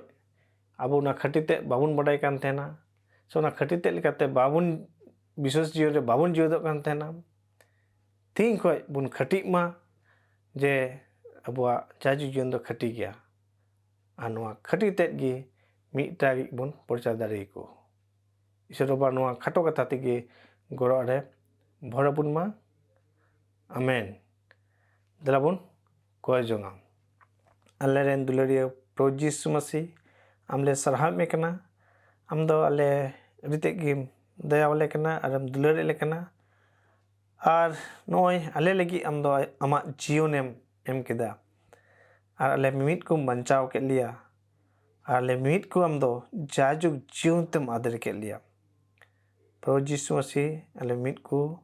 ᱟᱵᱚ ᱚᱱᱟ ᱠᱷᱟᱹᱴᱤ ᱛᱮᱫ ᱵᱟᱵᱚᱱ ᱵᱟᱰᱟᱭ ᱠᱟᱱ ᱛᱟᱦᱮᱱᱟ, ᱥᱮ ᱚᱱᱟ ᱠᱷᱟᱹᱴᱤ ᱛᱮᱫ ᱞᱮᱠᱟᱛᱮ ᱵᱟᱵᱚᱱ ᱵᱤᱥᱣᱟᱥ ᱡᱤᱭᱚᱱ ᱨᱮ ᱵᱟᱵᱚᱱ ᱡᱤᱣᱮᱫᱚᱜ ᱠᱟᱱ ᱛᱟᱦᱮᱱᱟ᱾ ᱛᱮᱦᱮᱧ ᱠᱷᱚᱱ ᱵᱚᱱ ᱠᱷᱟᱹᱴᱤᱜ ᱢᱟ, ᱡᱮ ᱟᱵᱚᱣᱟᱜ ᱡᱟᱭᱡᱩᱜᱽ ᱡᱤᱭᱚᱱ ᱫᱚ ᱠᱷᱟᱹᱴᱤ ᱜᱮᱭᱟ, ᱟᱨ ᱱᱚᱣᱟ ᱠᱷᱟᱹᱴᱤ ᱛᱮᱫ ᱜᱮ ᱢᱤᱫᱴᱟᱝ ᱜᱮ ᱵᱚᱱ ᱯᱨᱚᱪᱟᱨ ᱫᱟᱲᱮᱭᱟᱠᱚ᱾ ᱤᱥᱚᱨ ᱵᱟᱵᱟ ᱱᱚᱣᱟ ᱠᱷᱟᱴᱚ ᱠᱟᱛᱷᱟ ᱛᱮᱜᱮ ᱜᱚᱨᱚᱵ ᱨᱮ ᱵᱷᱚᱨ ᱟᱵᱚᱱ ᱢᱟ᱾ ᱟᱢᱮᱱ᱾ ᱫᱮᱞᱟ ᱵᱚᱱ ᱠᱚᱭ ᱡᱚᱝᱟ᱾ ᱟᱞᱮ ᱨᱮᱱ ᱫᱩᱞᱟᱹᱲᱤᱭᱟᱹ ᱯᱨᱚᱵᱷᱩ ᱡᱤᱥᱩ ᱢᱟᱹᱥᱤ, ᱟᱢ ᱞᱮ ᱥᱟᱨᱦᱟᱣᱮᱫ ᱢᱮ ᱠᱟᱱᱟ᱾ ᱟᱢ ᱫᱚ ᱟᱞᱮ ᱟᱹᱰᱤ ᱛᱮᱫ ᱜᱮᱢ ᱫᱟᱭᱟ ᱟᱞᱮ ᱠᱟᱱᱟ ᱟᱨᱮᱢ ᱫᱩᱞᱟᱹᱲᱮᱫ ᱞᱮ ᱠᱟᱱᱟ᱾ ᱟᱨ ᱱᱚᱜᱼᱚᱭ ᱟᱞᱮ ᱞᱟᱹᱜᱤᱫ ᱟᱢ ᱫᱚ ᱟᱢᱟᱜ ᱡᱤᱭᱚᱱᱮᱢ ᱮᱢ ᱠᱮᱫᱟ, ᱟᱨ ᱟᱞᱮ ᱢᱤᱢᱤᱫ ᱠᱚᱢ ᱵᱟᱧᱪᱟᱣ ᱠᱮᱫ ᱞᱮᱭᱟ, ᱟᱨ ᱟᱞᱮ ᱢᱤᱢᱤᱫ ᱠᱚ ᱟᱢ ᱫᱚ ᱡᱟᱭᱡᱩᱜᱽ ᱡᱤᱭᱚᱱ ᱛᱮᱢ ᱟᱫᱮᱨ ᱠᱮᱫ ᱞᱮᱭᱟ᱾ ᱯᱨᱚᱵᱷᱩ ᱡᱤᱥᱩ ᱢᱟᱹᱥᱤ, ᱟᱞᱮ ᱢᱤᱫ ᱠᱚ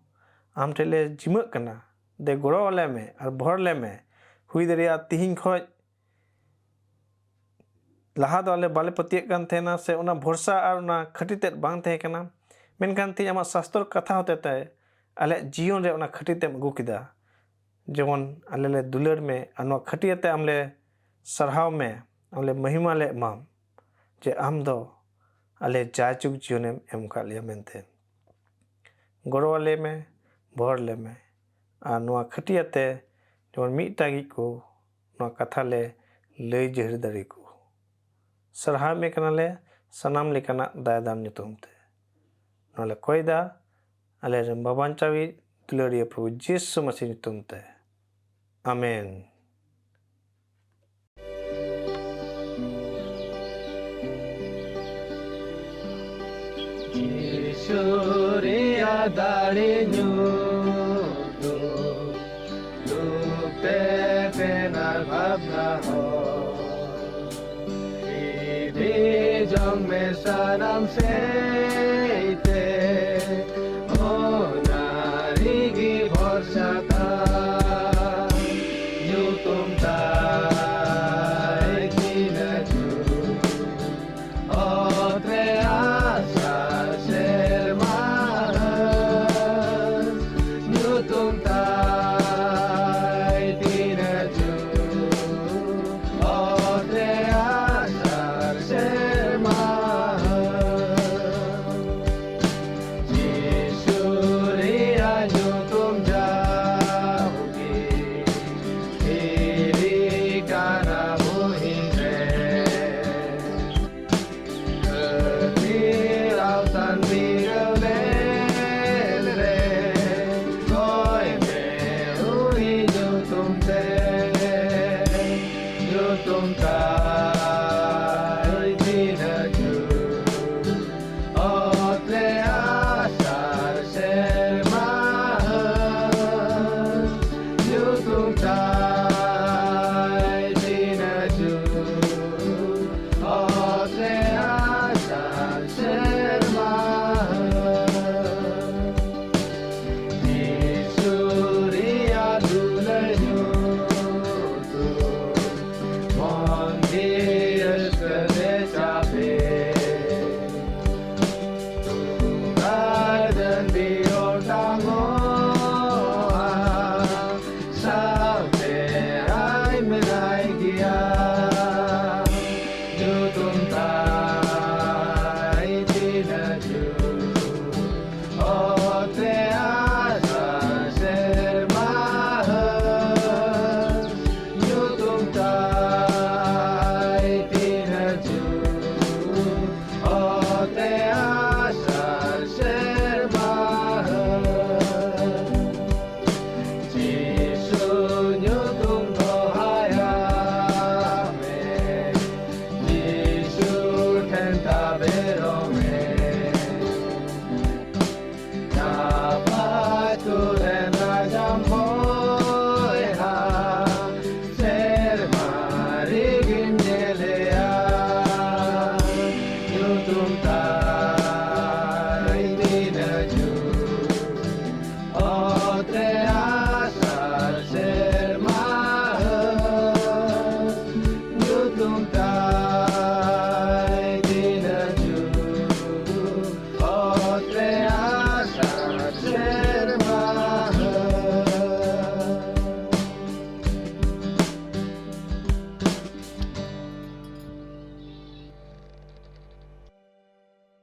ᱟᱢ ᱴᱷᱮᱱ ᱞᱮ ᱡᱤᱢᱟᱹᱜ ᱠᱟᱱᱟ, ᱫᱮ ᱜᱚᱲᱚ ᱟᱞᱮ ᱢᱮ ᱟᱨ ᱵᱷᱚᱨ ᱞᱮ ᱢᱮ᱾ ᱦᱩᱭ ᱫᱟᱲᱮᱭᱟᱜᱼᱟ ᱛᱤᱦᱤᱧ ᱠᱷᱚᱱ ᱞᱟᱦᱟ ᱫᱚ ᱟᱞᱮ ᱵᱟᱞᱮ ᱯᱟᱹᱛᱭᱟᱹᱜ ᱠᱟᱱ ᱛᱟᱦᱮᱱᱟ, ᱥᱮ ᱚᱱᱟ ᱵᱷᱚᱨᱥᱟ ᱟᱨ ᱚᱱᱟ ᱠᱷᱟᱹᱴᱤ ᱛᱮᱫ ᱵᱟᱝ ᱛᱟᱦᱮᱸ ᱠᱟᱱᱟ, ᱢᱮᱱᱠᱷᱟᱱ ᱛᱮᱦᱮᱧ ᱟᱢᱟᱜ ᱥᱟᱥᱛᱚᱨ ᱠᱟᱛᱷᱟ ᱦᱚᱛᱮ ᱛᱮ ᱟᱞᱮᱭᱟᱜ ᱡᱤᱭᱚᱱ ᱨᱮ ᱚᱱᱟ ᱠᱷᱟᱹᱴᱤ ᱛᱮᱢ ᱟᱹᱜᱩ ᱠᱮᱫᱟ᱾ ᱡᱮᱢᱚᱱ ᱟᱞᱮ ᱞᱮ ᱫᱩᱞᱟᱹᱲ ᱢᱮ ᱟᱨ ᱱᱚᱣᱟ ᱠᱷᱟᱹᱴᱤ ᱟᱛᱮ ᱟᱢ ᱞᱮ ᱥᱟᱨᱦᱟᱣ ᱢᱮ, ᱟᱢ ᱞᱮ ᱢᱚᱦᱤᱢᱟ ᱞᱮ ᱮᱢᱟᱢ, ᱡᱮ ᱟᱢ ᱫᱚ ᱟᱞᱮ ᱡᱟᱭᱡᱩᱜᱽ ᱡᱤᱭᱚᱱᱮᱢ ᱮᱢ ᱟᱠᱟᱫ ᱞᱮᱭᱟ ᱢᱮᱱᱛᱮ᱾ ᱜᱚᱲᱚ ᱟᱞᱮ ᱢᱮ, ᱵᱷᱚᱨ ᱞᱮ ᱢᱮ, ᱟᱨ ᱱᱚᱣᱟ ᱠᱷᱟᱹᱴᱤ ᱟᱛᱮ ᱡᱮᱢᱚᱱ ᱢᱤᱫᱴᱟᱝ ᱜᱮ ᱠᱚ ᱱᱚᱣᱟ ᱠᱟᱛᱷᱟ ᱞᱮ ᱞᱟᱹᱭ ᱡᱟᱹᱦᱤᱨ ᱫᱟᱲᱮ ᱠᱚ᱾ ᱥᱟᱨᱦᱟᱣ ᱢᱮ ᱠᱟᱱᱟᱞᱮ ᱥᱟᱱᱟᱢ ᱞᱮᱠᱟᱱᱟᱜ ᱫᱟᱭᱟ ᱫᱟᱢ ᱧᱩᱛᱩᱢ ᱛᱮ᱾ ᱱᱚᱣᱟ ᱞᱮ ᱠᱚᱭᱫᱟ ᱟᱞᱮ ᱨᱮᱱ ᱵᱟᱵᱟᱧᱪᱟᱣᱤᱡ ᱫᱩᱞᱟᱹᱲᱤᱭᱟᱹ ᱯᱨᱚᱵᱷᱩ ᱡᱤᱥᱩ ᱢᱟᱹᱥᱤ ᱧᱩᱛᱩᱢ ᱛᱮ, ᱟᱢᱮᱱ᱾ ᱡᱤᱥᱩ ᱨᱮᱭᱟᱜ ᱫᱟᱲᱮ ᱧᱩᱛᱩᱢ, ᱫᱩᱠ ᱛᱮ ᱛᱮᱱᱟᱨ ᱵᱷᱟᱵᱽᱱᱟ ᱦᱚᱸ᱾ ᱤᱫᱤ ᱡᱚᱝ ᱢᱮ ᱥᱟᱱᱟᱢ ᱥᱮᱫ ᱛᱮ, ᱚᱱᱟ ᱨᱮᱜᱮ ᱵᱷᱚᱨᱥᱟ ᱛᱟᱢ᱾ ᱧᱩᱛᱩᱢ ᱛᱟᱭ ᱛᱤᱱᱟᱹᱜ ᱡᱩᱛ, ᱚᱛ ᱨᱮ ᱟᱥᱟᱲ ᱥᱮᱨᱢᱟ ᱦᱟᱹᱥ᱾ ᱧᱩᱛᱩᱢ ᱛᱟᱭ ᱛᱤᱱᱟᱹᱜ ᱡᱩᱛ, ᱚᱛ ᱨᱮ ᱟᱥᱟᱲ ᱥᱮᱨᱢᱟ ᱦᱟᱹᱥ᱾